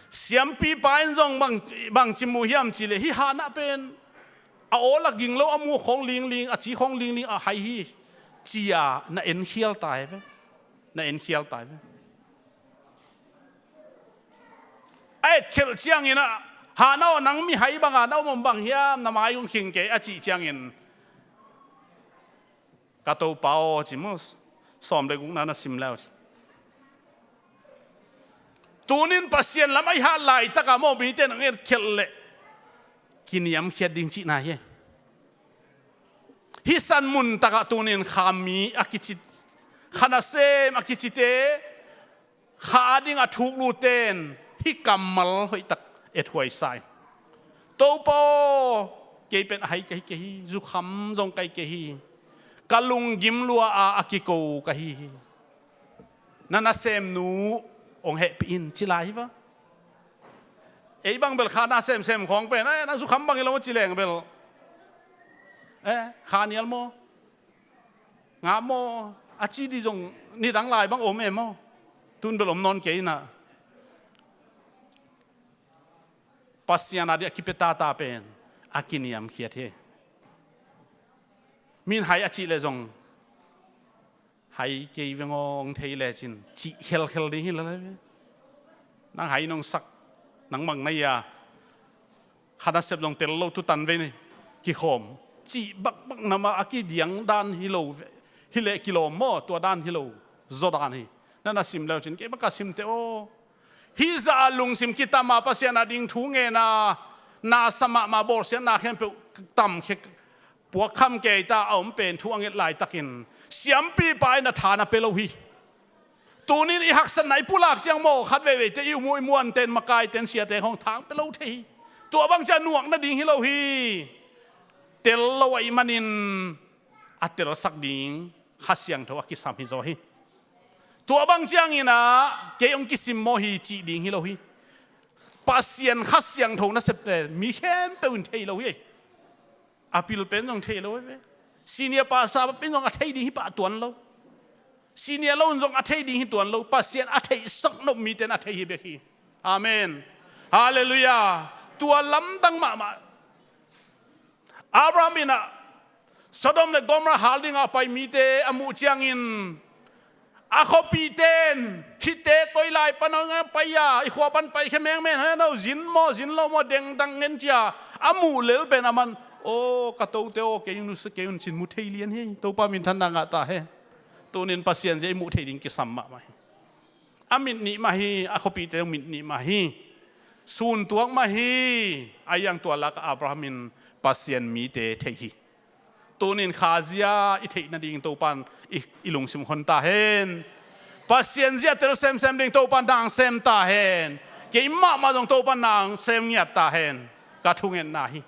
Siampipa in zong bang, bangci mu hiam cihleh, hih Hannah pen a awl a ging lo, a mu khawng lingling, a ci khawng lingling a hai hi, ci-a na enkhial ta hi ve. Na enkhial ta hi ve. A etkhelh cianginah, Hannah aw, nang mihai banga na om om bang hiam, na mai hong khing kei, a cih ciangin, ka Topa aw, ci maw, sawm le gukna na sim le uh ci. Tunin Pasian lam a i hat laitakah maw, mite in hong etkhelh leh kiniamkhiat ding cihna hi. Hih san mun takah tunin kha mi a kici, kha nasem a kicite, kha ading a thuk lutte in hih kammal hoihtak ethuai sa hi. Topa aw, kei pen a hai ka hi kei hi, zukham zong ka hi kei hi, ka lunggim lua a a kiko ka hi hi. Na nasemnu hong hehpih in ci lai hi va. Ei bang bel kha na semsem khawng pen, eh, nang zukham bang hi lo ci leng bel, eh, kha nial maw, ngah maw, a ci dih zong nidang lai bang om e maw. Tun bel om nawn kei inah, Pasian a dih a kipia tata pen a kiniamkhiat hi. Min hai a cih leh zong, hai kei veng aw, hong thei lecin cih khelkhel ding hi lai ve. Nang hai nong sak, nang mang na ia, kha nasep zong tel lo, tutan vei ni kikhawm, cih bakbak namah a kidiang dan hi lo ve. Hi leh kilawm maw, tua dan hi lo, zaw dan hi. Na na sim lecin kei bang ka simte aw. Hih zah a lungsim kitam a Pasian a ding thu ngen a, na sa mahmah, bawlsiatna khempeuh tamkhia, puakkham kei ta a om pen thu a nget laitakin siampipa in a tha na pia lo hi. Tunin i haksatna i pulak ciang maw, khat veiveite i um uh, i muanten, makaiten, siaten hong thang pia lo thei hi. Tua bang ciang nuak nading hi lo hi. Tel lo ahih manin a telsak ding Kha Siangtho a kisam hi zaw hi. Tua bang ciangin ah kei hong kisim maw hi cih ding hi lo hi. Pasian Kha Siangtho nasepte mi khempeuh in thei lo hi. A pil pen zong thei lo hi ve. Senior pastor pen zong a thei ding hi pah tuan lo. Senior lo in zong a thei ding hi tuan lo. Pasian a theihsak nop mite in a thei hi bek hi. Amen. Halleluiah. Tua lamdang mahmah. Abraham in ah Sodom le Gomorrah hal dingah a pai mite a muh ciangin, a khuapihte in, hihte koi lai pan hong pai a, i khua pan paikhia mengmen hen aw, zin maw, zin lo maw, dengdang ngen cia a muh lel pen a man, aw, ka tote aw, kei un, nusia kei un, cin mu thei lian hi. Topa minthanna ngah ta hen. Tunin Pasian zia i muh thei ding kisam mahmah hi. A mit nih mah hi, a khuapihte zong mit nih mah hi. Sun tuak mah hi. A iang tua lak Abraham in Pasian mite theih hi. Tunin Kha zia i theih nading Topan i, i lungsim hon ta hen. Pasian zia tel semsem ding Topan na sem ta hen. Kei mahmah zong Topan na sem ngiat ta hen. Ka thungetna hi.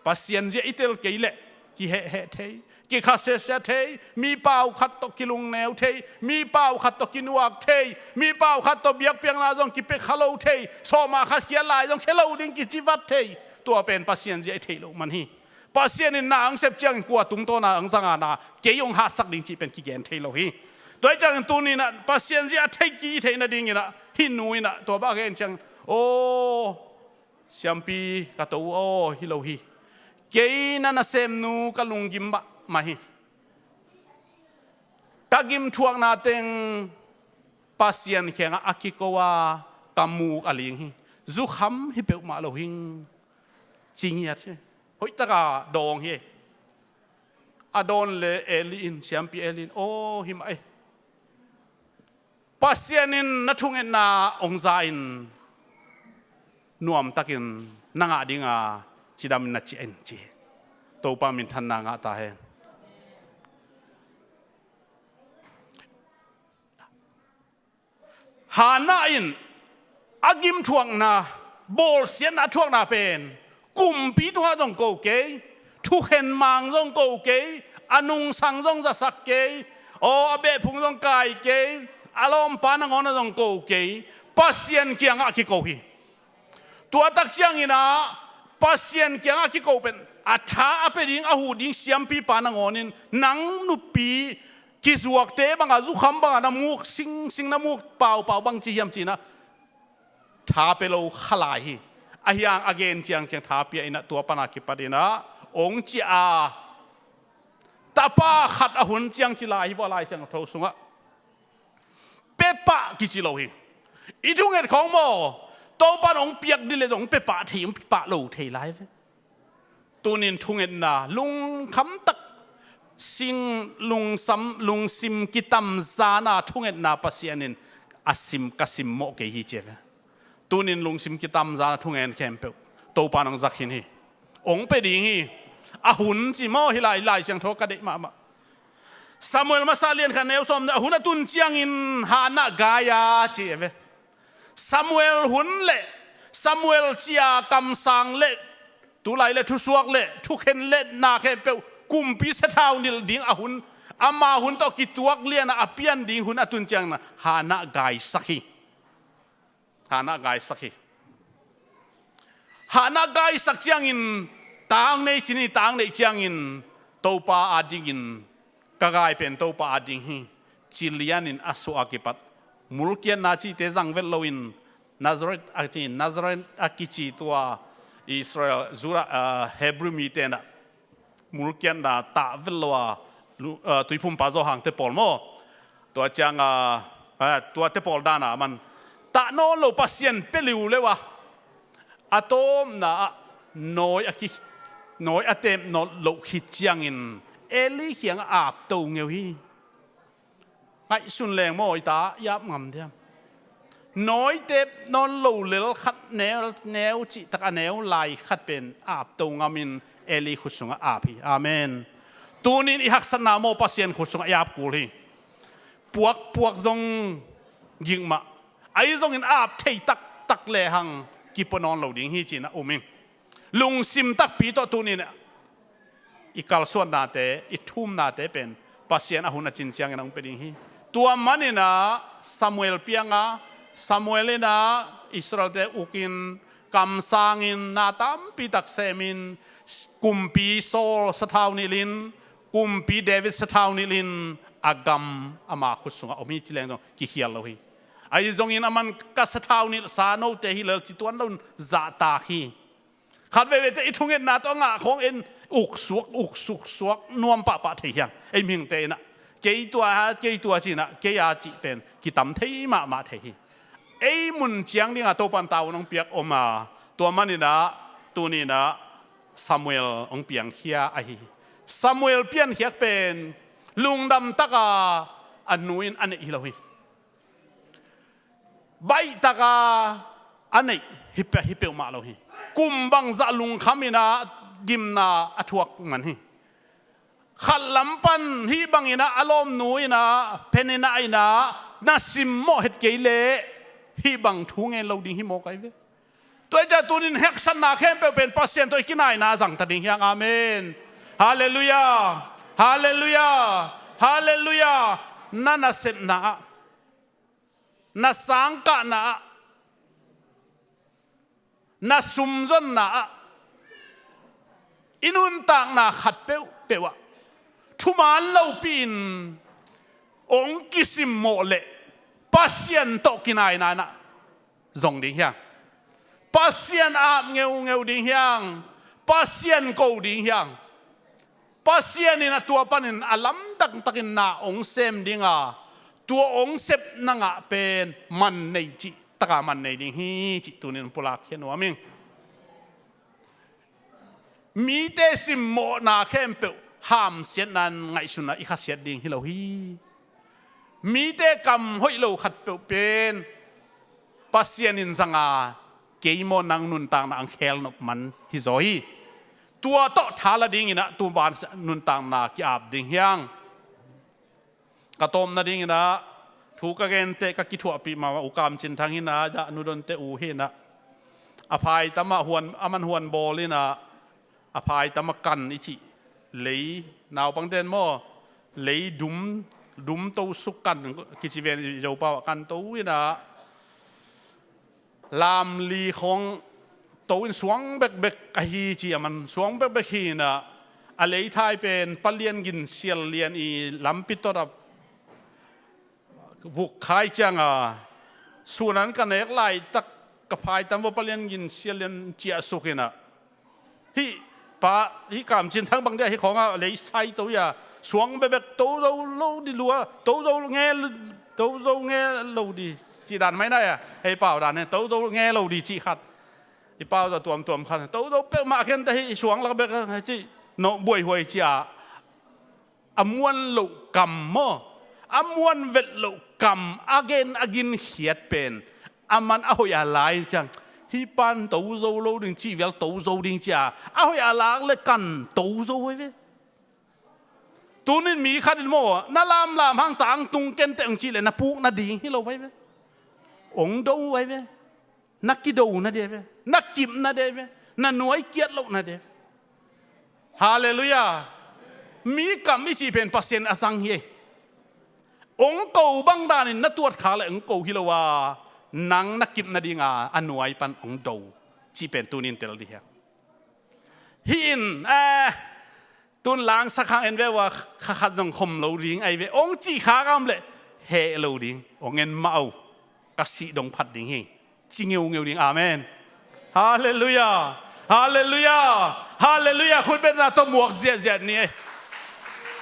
Pasian zia i tel kei leh kihehheh thei, kikha siasia thei, mi pau khat tawh kilungneu thei, mi pau khat tawh kinuak thei, mi pau khat tawh biakpiakna zong kipia kha lo thei, sawma khat khiat lai zong khia lo ding kici vat thei. Tua pen Pasian zia i theih loh man hi. Pasian in na ang sep ciangin kua tungtawna ang zanga na kei hong hahsak ding cih pen kigen thei lo hi. Tua hi ciangin tuni in ah Pasian zia a thei ki i theih nadingin ah hih nu in ah tua bang a gen ciangin, aw, siampi ka to aw, hi lo hi. Kei na nasemnu ka lunggim mahmah hi. Ka gimthuakna teng Pasian kiangah a kiko a, ka muk a ling hi. Zukham hi peuhmah lo hing. Ci ngiat hi. Hoihtaka dawng hi. A dawn le Eli in, siampi Eli in, aw, hi mah ei. Pasian in na thungetna hong za in nuamtakin na ngah dinga cidam in na ciah in ci. Topa minthanna ngah ta hen. Hannah in a gimthuakna, bawlsiatna a thuakna pen kumpi tungah zong ko kei, thukhen mang zong ko kei, a nungsang zong zasak kei, aw, a behphung zong kai kei, a lawmpa nangawnah zong ko kei, Pasian kiangah kiko hi. Tua tak ciangin ah Pasian kiangah kiko pen a tha a pia ding, a huh ding siampipa nangawnin nang nupi kizuakte bangah, zukham bangah na muk singsing, na muk paupau bang ci hiam ci-in ah tha pia lo kha lai hi. Ahi hang a gen ciangciang tha pia in ah tua pana kipat in ah hong ciah a, tapa khat a hun ciang ci lai hi vua, Lai Siangtho sungah. Pia pah kici lo hi. I thunget khawng maw, Topan hong piak dih leh zong hong pia pah thei, hong pia pah lo thei lai ve. Tunin thungetna lungkham tak, sing, lungsam, lungsim kitamzana thungetna Pasian in a sim, ka simmawh kei hi ci ve. Tunin lungsim kitamzan a thungen khempeuh Topa nong zak khin hi. Ong pe ding hi. A hun ci maw hi lai, Lai Siangtho ka deih mahmah. Samuel masa lian khat neu sawm, a hun a tun ciangin Hannah gai a ci e ve. Samuel hun le Samuel cia kamsang le tulai le thusuak le thukhen le na khempeuh kumpi sathau nilh ding a hun, ama hun tawh kituak liana a pian ding hun a tun ciangin Hannah gaisak hi. Hannah gaisak hi. Hannah gaisak ciangin tang nei cin hi, tang neih ciangin Topa a dingin ka gai pen Topa a ding hi. Ci lianin a suah a kipat mulkiatna cihte zang vet loin Nazareth a ci, Nazareth a kici tua Israel, Judah, ah, Hebrew mite na mulkiatna tah vet lo a lu-, ah, tuiphumpa Johan te pawl maw? Tua ciang a, ah, tua te pawl dana man tah nawn lo Pasian pe liu leu a, a tawpna ah nawi a ki, nawi a tep nawn loh khit ciangin Eli kiangah apto ngeu hi. Ngaihsun leng maw i ta i ap ngam diam? Nawi tep nawn lo lel khat neu, neu cihtak a neu lai khat pen apto ngamin Eli khut sungah ap hi. Amen. Tunin i haksatna maw Pasian khut sungah i ap kul hi. Puak, puak zong gik mah. Ahi zongin ap thei taktak lehang kipua nawn lo ding hi cin a um in. Lungsim takpi tawh tunin i kalsuannate, i thumnate pen Pasian a hun a cin ciangin a hong pia ding hi. Tua maninah Samuel pianga, Samuel inah Israelte ukin kamsangin na tampi tak semin, kumpi Saul sathau nilhin, kumpi David sathau nilhin a gam ama khut sungah om hi ci leng zong kikhial lo hi. Ahi zongin aman ka sathau nilhsa note hi lel ci tuan loin zahtak hi. Khat veve te i thungetna tawh a ngah khawng en uksuak, uksuk suak nuam pahpah thei hiang. Ei mihingte inah kei tua, kei tua cinah, kei a cih pen kitam thei mahmah thei hi. Ei mun ciang dinga Topan tau nong piak om a, tua maninah tuninah Samuel hong piangkhia ahi hi. Samuel piankhiak pen lungdam taka a nu in a neih hi lo hi. Baih taka a neih hi pe-, hi peuhmah lo hi. Kum bangzah lungkham inah gimna a thuak man hi. Khat lam pan hih banginah a lawmnu inah Peninnah inah na simmawh het kei leh hih bang thu ngen lo ding hi maw kai ve. Tua hi ciah tunin haksatna khempeuh pen Pasian tawh i kinaina zangta ding hiang. Amen. Halleluiah. Halleluiah. Halleluiah. Na nasepna ah, na sangkahna ah, na sumzonna ah, i nuntakna khat peuhpeuh ah thuman lopi-in ong kisimmawh leh Pasian tawh kinaina inah zong ding hiang. Pasian ap ngeungeu ding hiang. Pasian ko ding hiang. Pasian in a tua panin a lamdang takin na ong sem dinga, tua ong sep na ngah pen man nei cih taka man nei ding hi cih tunin pulak khia nuam ing. Mite simmawhna khempeuh hamsiatna in ngaihsuna i khasiat ding hi lo hi. Mite kam hoih lo khat peuh pen Pasian in zanga kei maw nang nuntakna ang khelnop man hi zaw hi. Tua tawh thala dinginah tuban nuntakna ki-ap ding hiang. Ka tawpna dinginah thu ka gente ka kithuahpih mahmah U Kam Cin Thang hinah, Jah Nu Don te u hinah, a phaitamah huan, aman huan bawl inah, a phaitamah kan i cih lei, naupangten maw, lei dum, dum to suk kan kici ven i Zopau ah kan to inah, lamli khawng to in suang bekbek ahi ci a man, suang bekbek hi inah, a leithai pen Palian Gin Sial Lian i lampi tawtah vuk khai cianga, sunan ka nek laitak ka phaitam vua Palian Gin Sial Lian ciahsuk inah, hih pa, hih Kam Cin Thang bang dia hih khawngah lei sai to ia, suang bekbek, to zo lo di lua, to zo nge, to zo nge lo di, cih dan mai na ia, hei pau dan, to zo nge lo di cih khat. I pau za tuamtuam khat, to zo peuhmah khen ta hih suang lak bek cih, no buaihuai cia. A muan loh kam maw, a muan vet loh kam a gen a ginkhiat pen a man a hoih a lai ciang, hih pan to zo lo ding cih vial to zo ding cia a hoih a lak le kan to zo ahi ve. Tunin mi khat in maw, na lamlam hang tangtung kenteh hong cih leh na puk nading hi lo ahi ve. Hong do ahi ve. Na kido nading ahi ve. Na kip nading ahi ve. Na nuai kiat loh nading ahi ve. Halleluiah. Mi kam i cih pen Pasian a zang hi. Hong ko bang danin na tuat khak leh hong ko hi lo a, nang na kip nadinga a nuai pan hong do cih pen tunin tel dih hi. Hih in, eh, tun langsak hang en ve ua, kha khat zong khom lo ding ahi ve. Hong cih khak a om leh heh lo ding. Hong en mah o. Ka sih dong phat ding hi. Ci ngeungeu ding. Amen. Halleluiah. Halleluiah. Halleluiah. Khutbetna tawh muak ziahziah ni ei.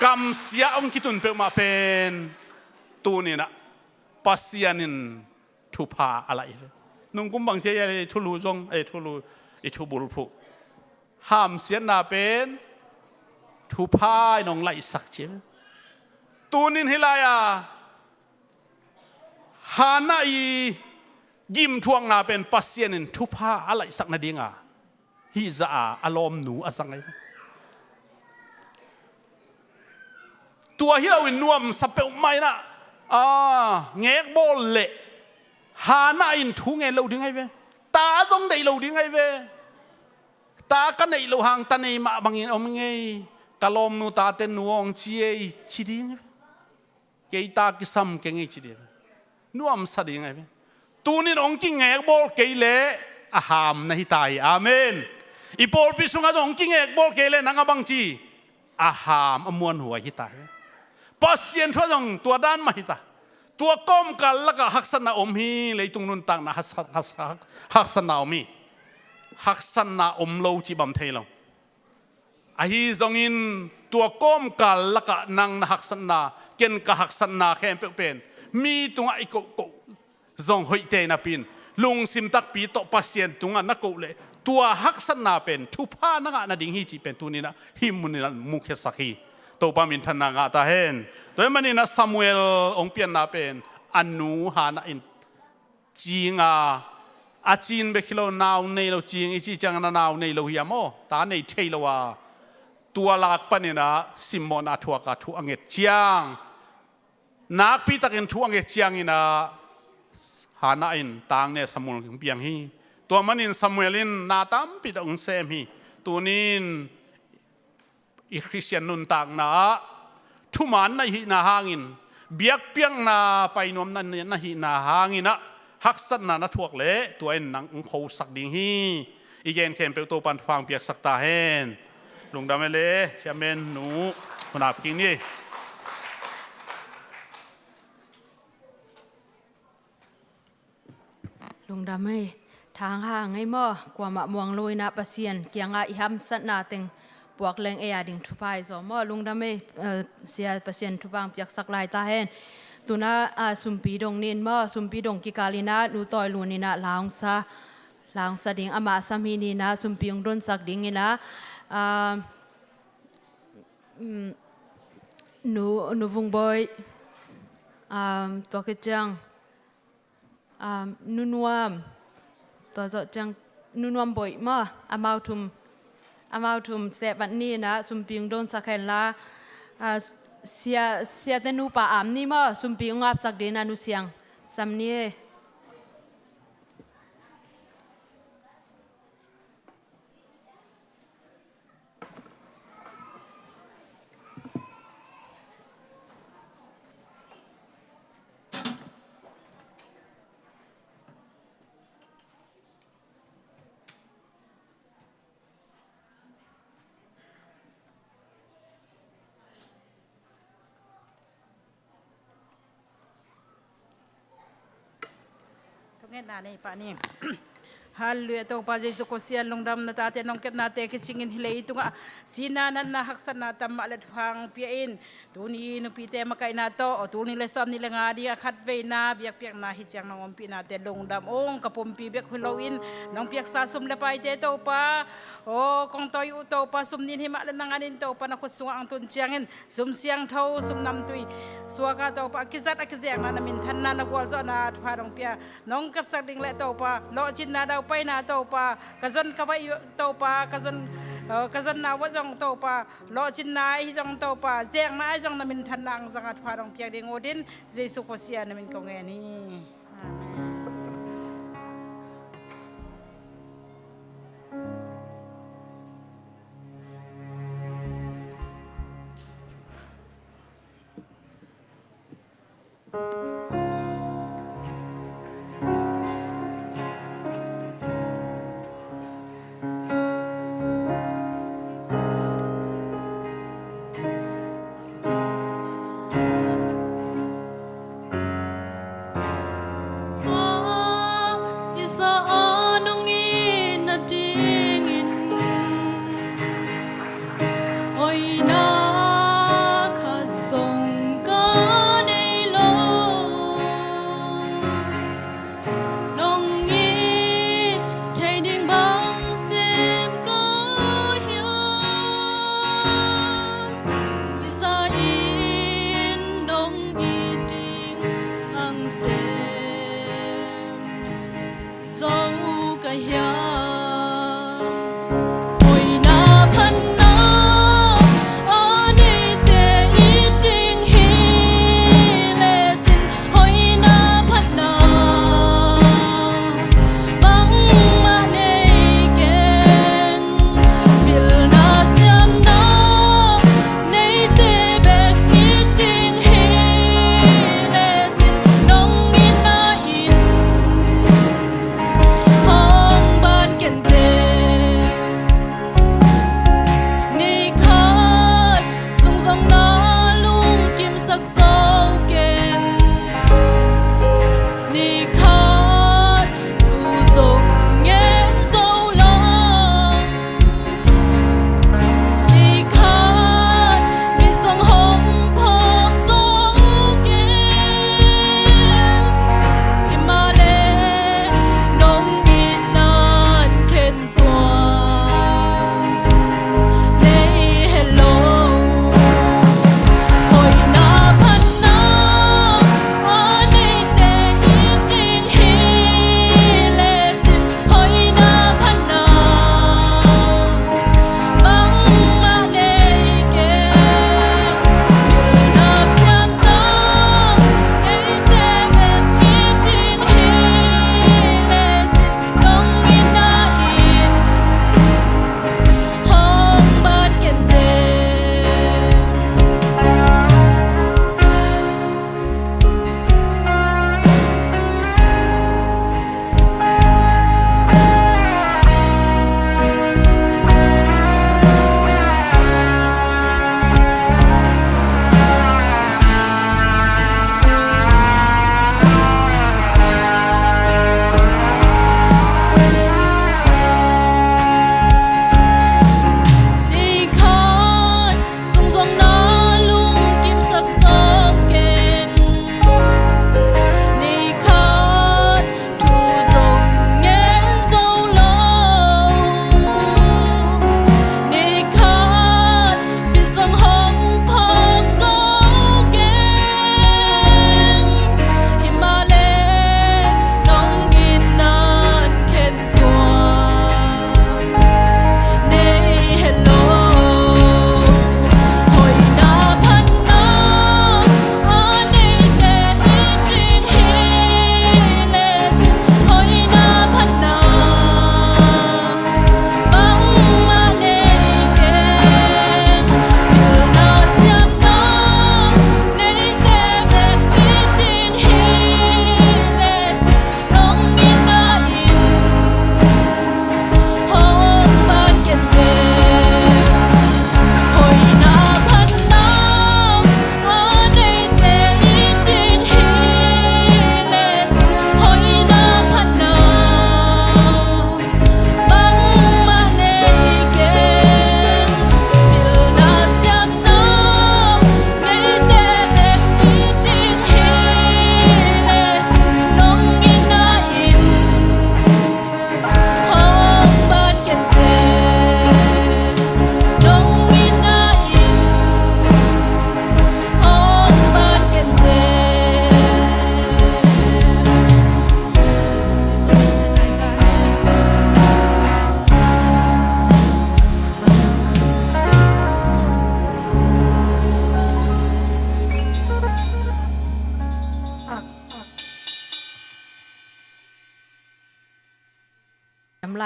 Kamsia hong kitun peuhmah pen tuninah Pasian in thupha a laih hi ve. Nungkum bang cia i thulu zong, ei thulu, i thubulphuh, hamsiatna pen thupha in hong laihsak ci hi ve. Tunin hih lai-a Hannah i gimthuakna pen Pasian in thupha a laihsak nadinga hih zah a a lawmnu a zang ahi. Tua hi loin nuamsa peuhmah inah, a, ngekbawl leh Hannah in thu ngen lo ding ahi ve. Ta zong neih lo ding ahi ve. Ta ka neih loh hang ta nei mah bangin om ngei. Ka lawmnu tate nu hong ci ei ci ding ahi ve. Kei ta kisam kei ngei ci ding. Nuamsa ding ahi ve. Tunin hong kingekbawl kei leh a ham na hi ta hi. Amen. I pawlpi sungah zong hong kingekbawl kei leh nang a bangci a ham a muanhuai hi ta hi. Pasian thu ah zong tua dan mah hi ta. Tua kawmkal lakah haksatna om hi. Leitung nuntakna haksa-, haksa-, haksatna om hi. Haksatna om lo cih bang thei lo. Ahi zongin tua kawmkal lakah nang na haksatna, ken ka haksatna khempeuh pen mi tungah i kohkoh zong hoihte napi-in lungsim takpi tawh Pasian tungah na koh leh tua haksatna pen thupha na ngah nading hi cih pen tuninah hih muninah mukhiasak hi. Topa minthanna ngah ta hen. Tua ahih maninah Samuel hong pianna pen a nu Hannah in cing a, a cin bek hi lo, nau nei lo, cing i cih ciangin a nau nei lo hi a maw, ta nei thei lo a, tua lak paninah simmawhna thuak a thu a nget ciang, nakpitakin thu a nget cianginah Hannah in tang ne Samuel hong piang hi. Tua manin Samuel in na tampitak hong sem hi. Tunin i Khristian nuntakna ah thuman na hihna hangin, biakpiakna painuamna na hihna hanginah haksatna na thuak leh tua in nang hong khosak ding hi. I gen khempeuh Topan thupha hong piaksak ta hen. Lungdam e le, chairman nu, hun ap kik ni. Lungdam ei. Thang hang ei maw, kuamah muang lo inah Pasian kiangah i hamsatna teng puak leng ei a ding thupha i zaw maw. Lungdam ei, eh, sia Pasian thupha hong piaksak lai ta hen. Tunah, ah, sumpi dong nin maw, sumpi dong kikal inah nu Tawi Lun inah la hong sa, la hong sa ding, amah sam hi ninah sumpi hong donsak ding inah, ah, mm, nu, nu Vung Bawi, ah, tua khit ciang, um, Nu Nuam, tua zawh ciang Nu Nuam Bawi maw, amau thum, amau thum sehvat ni inah sumpi hong donsak hen la, uh, sia, siate nupa am ni maw, sumpi hong apsak ding inah Nu Siang sam ni. Thungetna nei pah ni. Halleluiah. Topa Jesu Khawsian, lungdam, na tate nong kepnate kicingin hih leitungah sihna, natna, haksatna tam mah leh thupha hong pia in. Tuni nupite makaihna tawh, aw, tul nih le sawmnih le nga ding a khatveina biakpiakna hi ciang nong ompihnate lungdam ung. Ka pumpi bek hi loin nong piaksa sum le paite Topa, aw, kong tawi uh Topa, sum nin hi mah leh na nganin Topa, na khut sungah hong tun ciangin sum siangtho, sum namtui suak a Topa, a kizat a kizekna, na minthanna, na gualzawhna thupha dong pia nong kepsak ding leh Topa, lawhcinna, daupaina Topa, ka zon ka vaih Topa, ka zon, aw, ka zonna uah zong Topa, lawhcinna ahi zong Topa, zekna ahi zong na minthanna hong zang a thupha dong piak ding uh in Jesu Khawsian na min kong ngen hi. Amen. Kha i sa a nong it nadingin hoihna khat zong ka nei lo.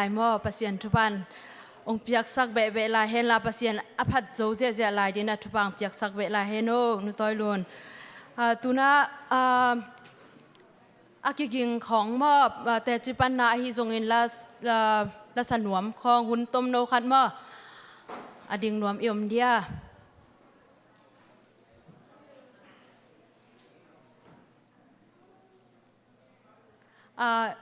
Maw, Pasian thupha hong piaksak behbeh lai hen la, Pasian a phat zo ziahziah lai dingin a thupha hong piaksak beh lai hen aw, Nu Tawi Lun. Ah, tu-in ah, ah, a kiging khawng maw, ah, teci panna ahi zongin la, la, lasa nuam khawng hun tomno khat maw, a ding nuam i om dia. Ah,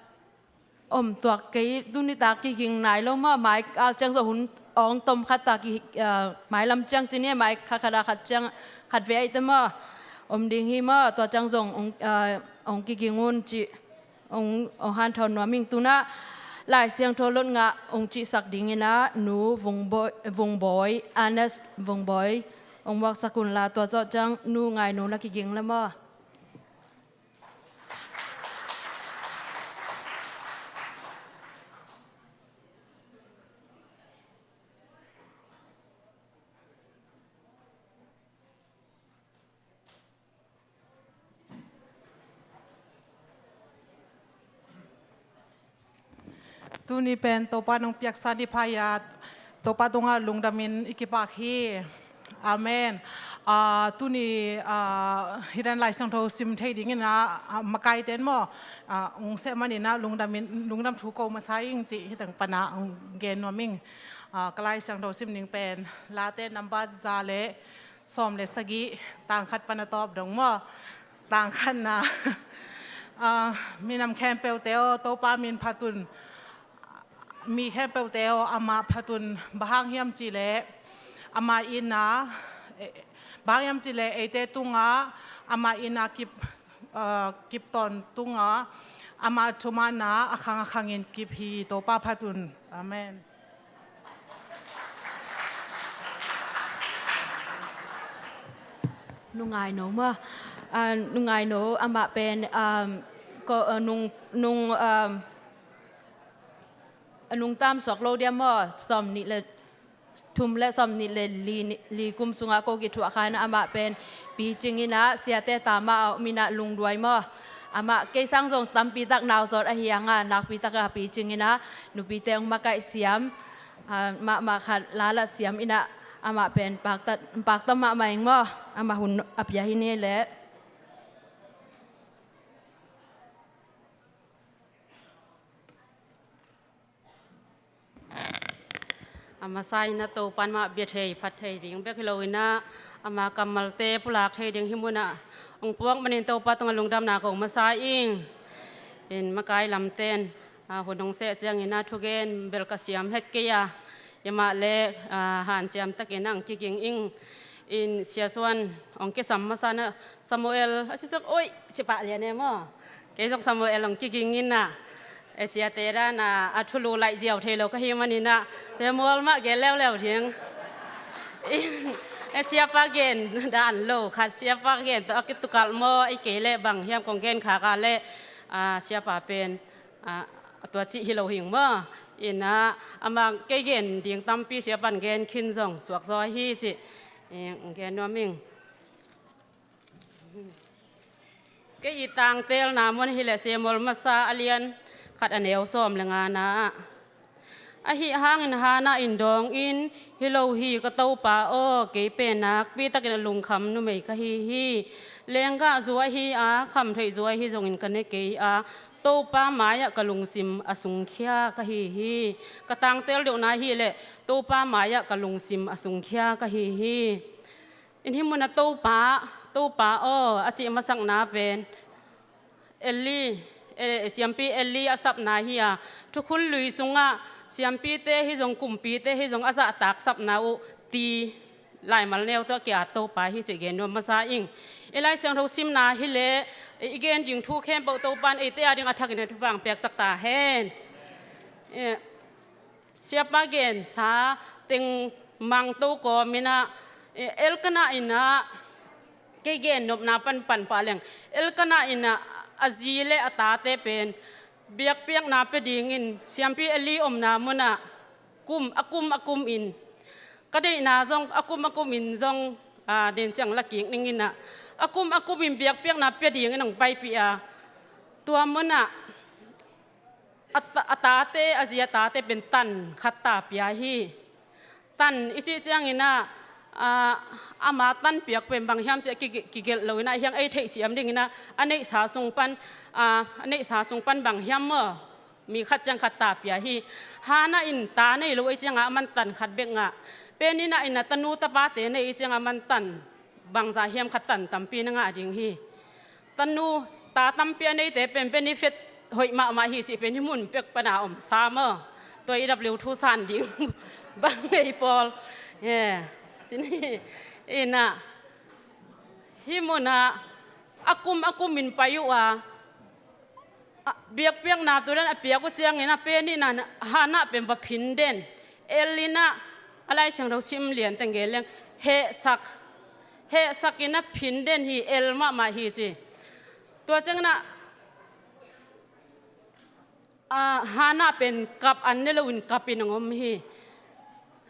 om tuak kei, tuni tak kiging nai lo maw, mai kal ciang zong hun awng tom khat tak ki, ah, mai lam ciang ci ni, mai khat khat a khat ciang khat ve ahih teh maw, om ding hi maw, tua ciang zong hong, ah, hong kiging un ci, hong, hong hanthawn nuam ing. Tu-in ah Lai Siangtho lot ngah hong cihsak dingin ah Nu Vung Bawi, Vung Bawi, Ernest Vung Bawi hong muaksak un la, tua zawh ciang Nu Ngai No na kiging la maw. Tuni pen Topa nong piaksa ni pha-in ah, Topa tungah lungdamin i kipak hi. Amen. Ah, tuni, ah, hih dan Lai Siangtho sim thei dingin ah, ah, makaite in maw, ah, hong seh manin ah lungdamin, lungdam thu ko masa ing cih hih teng pan ah hong gen nuam ing. Ah, ka Lai Siangtho sim ding pen Late number za le sawm le sagih, tang khat pan a tawp dong maw. Tang khatna. Ah, minam khempeuhte aw, Topa min phat un. Mi khempeuhte aw, amah phat un. Bang hang hiam cih leh amah in ah, eh, bang hang hiam cih leh eite tungah amah in ah kip, ah, kip tawntung a, amah thumanna a khang a khangin kip hi. Topa phat un. Amen. Nu Ngai No maw. Ah, Nu Ngai No, amah pen, um, ko, ah, nung, nung, um, nung tam suak lo dia maw, sawm nih le thum le sawm nih le li, li kum sungah ko kithuah kha-in ah, amah pen picing in ah, siate ta mah a om in ah lungduai maw. Amah kei sang zong tampi tak nau zawt ahi hang a, nakpi tak a picing in ah, nupite hong makaih siam, ah, mahmah khat la la siam in ah, amah pen paktat, pakta mahmah ing maw, amah hun a pia hi ni leh. A masa in ah Topa in mah bia thei, phat thei ding bek hi lo in ah, ama kammalte pulak thei ding hih mun ah hong puak manin Topa tungah lungdamna ko masa ing. In makai lamte in, ah, hun hong seh ciangin ah thugen bel ka siam het kei a, amah le, ah, hanciam takin ah hong kiging ing. In Sia Suan hong kisam masa in ah, Samuel, a si suak, oi, ci pah lian e maw. Kei zong Samuel hong kiging in ah, e, siate dan a, a thulu laih ziau thei lo ka hih manin ah, Samuel mah gen leuleu ding. E, siapa gen dan lo khat, siapa gen tawh a kitukalh maw, i kei leh bang hiam kong gen khak a leh, ah, siapa pen, ah, tua cih hi lo hing maw. In ah, amah kei gen ding tampi siapa in gen khin zong suak zaw hi cih, e, gen nuam ing. Kei i tangtelna mun hi leh Samuel masa a lian khat a neu sawm le ngana ah, ahi hangin Hannah in dawng in, hi lo hi ka Topa aw, kei pen nakpi takin a lungkham numei ka hi hi. Lenggah zu ahi a, khamtheih zu ahi zongin ka ne kei a, Topa mai-ah ka lungsim a sungkhia ka hi hi. Ka tangtel deuhna hi leh Topa mai-ah ka lungsim a sungkhia ka hi hi. In hih mun ah Topa, Topa aw, a cih masakna pen Eli, e, siampi Eli a sapna hi a, thukhun lui sungah siampite hi zong, kumpite hi zong a zahtak sapna uh ti laimal neu tawh a ki-at Topa hi cih gen nuam masa ing. I Lai Siangtho simna hi leh i gen ding thu khempeuh Topa in eite a ding a thakin a thupha hong piaksak ta hen. E, siapa gensa teng mangto kawm in ah, e, Elkanah in ah, kei gen nopna pan pan pah leng, Elkanah in ah a zi le a tate pen biakpiakna pia dingin siampi Eli omna mun ah kum, a kum a kum in, ka deihna zong a kum a kum in zong, a, den ciang la kik ning in ah, a kum a kum in biakpiakna pia dingin hong paipih a, tua mun ah a ta-, a tate, a zi a tate pen tan khat ta pia hi. Tan i cih ciangin ah, ah, ama tan piak pen bang hiam cih a ki-, kigelh lo in ah, hiang ei theihsiam dingin ah, a neihsa sung pan, ah, a neihsa sung pan bang hiam maw, mi khat ciang khat ta pia hi. Hannah in ta nei lo ei ciangah aman tan khat bek ngah. Pen in ah, in ah tanu tapate nei ei ciangah aman tan bangzah hiam khat tan tampi na ngah ding hi. Tanu, ta tampi a neite pen benefit hoih mahmah hi cih pen hih mun pek pana om sa maw. Tua i dap leu thu san ding bang nei pawl. He, sin hi. In ah, hih munah a kum a kumin pai uh a, a, biakpiakna tu dan a piak uh ciangin a pen in ah Hannah pen va phin den. El in ah, a Lai Siangtho sim lian teng gen leng, hehsak. Hehsak in a phin den hi, el mahmah hi ci. Tua ciangin ah, a, Hannah pen kap an ne loin kap in hong om hi.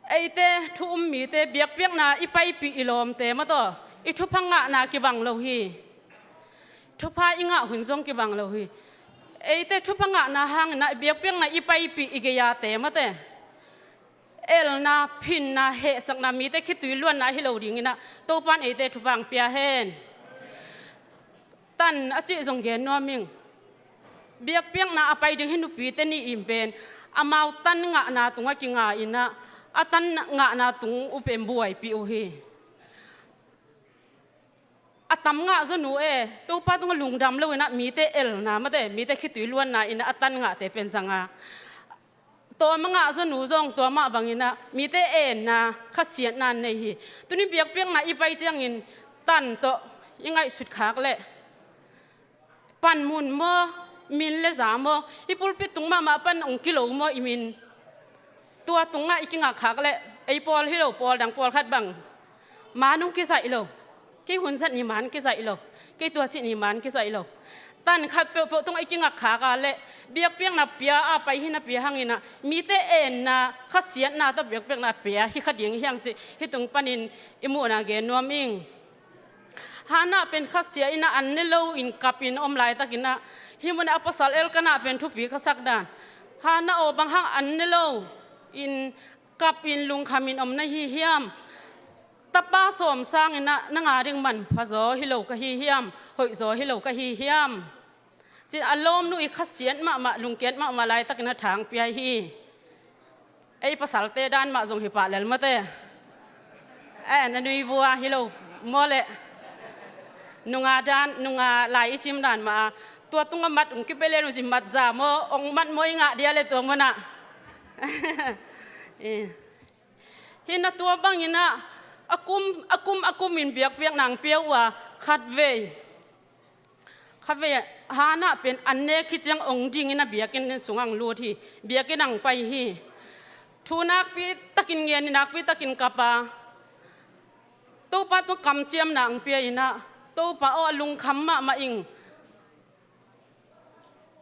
Eite thu um mite biakpiakna i paipih i lawmte maw taw, i thupha ngahna kibang lo hi. Thupha i ngah hun zong kibang lo hi. Eite thupha ngahna hangin ah biakpiakna i paipih i gei-ate mawte, elna, phinna, hehsakna, mite khitui luanna hi lo dingin ah Topan eite thupha hong pia hen. Tan a cih zong gen nuam ing. Biakpiakna a pai ding hih nupite nih in pen amau tan ngahna tungah kinga in ah, a tan ngahna tung uh pen buaipih uh hi. A tam ngah zaw nu e, Topa tungah lungdam lo in ah mite elna mawte, mite khitui luanna in ah a tan ngahte pen zanga. Tua mah ngah zaw nu zong tua mah bangin ah mite enna, khasiatna nei hi. Tuni biakpiakna i pai ciangin tan tawh i ngaihsut khak leh, panmun maw, min le za maw, i pulpit tung mahmah pan hong kilo maw i min? Tua tungah i kingak khak leh, ei pawl hi lo, pawl dang pawlkhat bang man hong kizaih lo. Kei hun zat ni man kizaih lo. Kei tua cih ni man kizaih lo. Tan khat peuhpeuh tungah i kingak khak a leh, biakpiakna pia a pai hi napi hangin ah mite enna, khasiatna tawh biakpiakna pia hi kha ding hi hang cih hih tung panin i muhna gen nuam ing. Hannah pen khasia in ah an ne loin kapin om laitakin ah, hih munah a pasal Elkanah pen thupi ka sak dan. Hannah aw, bang hang an ne loin kapin lungkhamin om na hi hiam? Tapa sawm sangin ah nang a ding manpha zaw hi lo ka hi hiam? Hoih zaw hi lo ka hi hiam? Cin a lawmnu i khasiat mahmah, lungkiat mahmah laitakin a thang piai hi. Ei pasalte dan mah zong hi pah lel mawte. Eh, na nui vua hi lo maw leh. Nunga dan, nunga lai i sim dan mah a, tua tungah mat hong kipia len uh cin mat za maw, hong mat maw i ngah dia leh tua munah. Eh. Hi na tua bangin ah, a kum, a kum, a kumin biakpiakna hong pia uh a, khatvei. Khatvei Hannah pen an nek khit ciang hong dingin a biakinn sungah hong lut hi, biakinn ah hong pai hi. Thu nakpi takin ngen hi, nakpi takin kap a, Topa tung kamciamna hong pia in ah, Topa aw, a lungkham mahmah ing.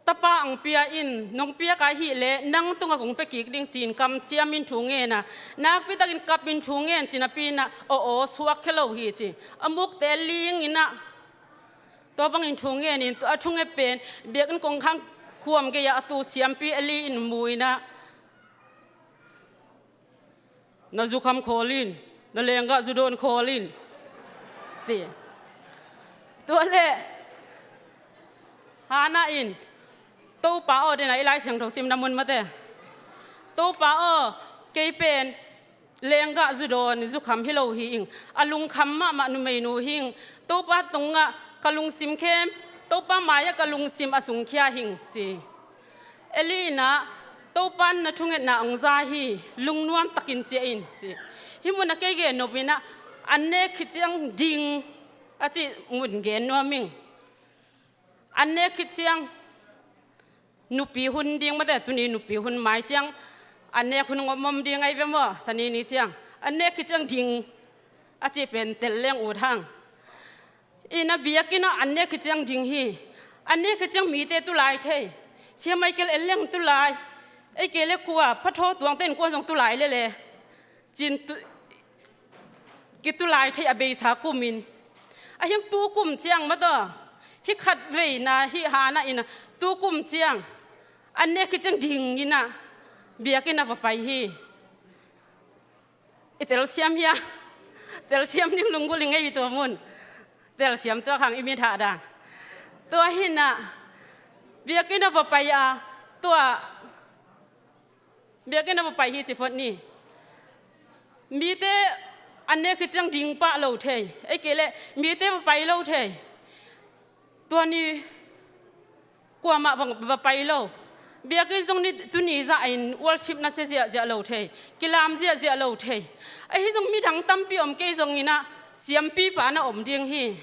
Tapa hong pia in, nong piak ahih leh nang tungah kong pia kik ding ci-in kamciamin thu ngen a, nakpi takin kapin thu ngen ci napi in ah, aw aw, suak khia lo hi ci. A mukte ling in ah, tua bangin thu ngen in, tua a thunget pen biakinn kongkhak khuam gei-ah a tu siampi Eli in mu in ah, na zukham khawl in, na lenggah zu dawn khawl in, ci. Tua leh Hannah in, Topa aw, den a i Lai Siangtho simna mun mate. Topa aw, kei pen lenggah zu dawn, zukham hi lo hi ing. A lungkham mahmah numeinu hi ing. Topa tungah ka lungsim khem, Topa mai-ah ka lungsim a sungkhia hi ing, ci. Eli in ah, Topa in na thungetna hong za hi, lungnuam takin ciah in, ci. Hih munah kei gen nop in ah, an nek khit ciang ding a cih mun gen nuam ing. An nek khit ciang nupi hun ding mate, tuni nupi hun mai ciang an nek hun ngom om ding ahi ve maw, sani ni ciang. An nek khit ciang ding a cih pen tel leng ut hang. In a biakinn ah an nek khit ciang ding hi. An nek khit ciang mite tu lai thei. Sia Michael en leng tu lai. Ei kei le kua, phathaw tuangte in kua zong tu lai lele. Cin tu, kitu lai thei a beisa kumin. A hiang tu kum ciang mataw. Hih khatveina, hih Hannah in a tu kum ciang. An nek khit ciang ding in ah biakinn ah va pai hi. I telsiam hia? Telsiam ding lunggulh i ngei hi tua mun. Telsiam tuak hang i mit hah dan. Tua hi in ah biakinn ah va pai a, tua biakinn ah va pai hi ci phot ni. Mite an nek khit ciang ding pah lo thei, ei kei leh mite va pai lo thei. Tua ni kuamah va, va pai lo. Biakinn zong ni, tuni zah in worship na sia ziahziah lo thei, kilam ziahziah lo thei. Ahi zong midang tampi om kei zong in ah siampipa na om ding hi.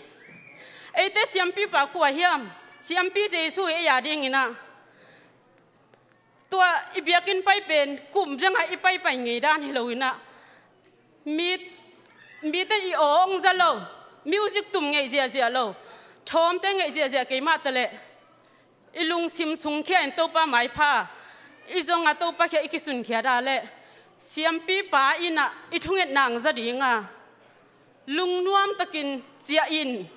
Eite siampipa kua hiam? Siampi Jesu hi ei a ding in ah. Tua i biakinn pai pen kum dang ah i paipai ngei dan hi lo in ah, mi, mite i aw hong za lo, music tum ngeih ziahziah lo, thawmte ngeih ziahziah kei mah ta leh, i lungsim sungkhia in Topa maipha, i zong ah Topa kiang i kisunkhia dan leh, siampipa in ah i thungetna hong za ding a, lungnuam takin ciah in,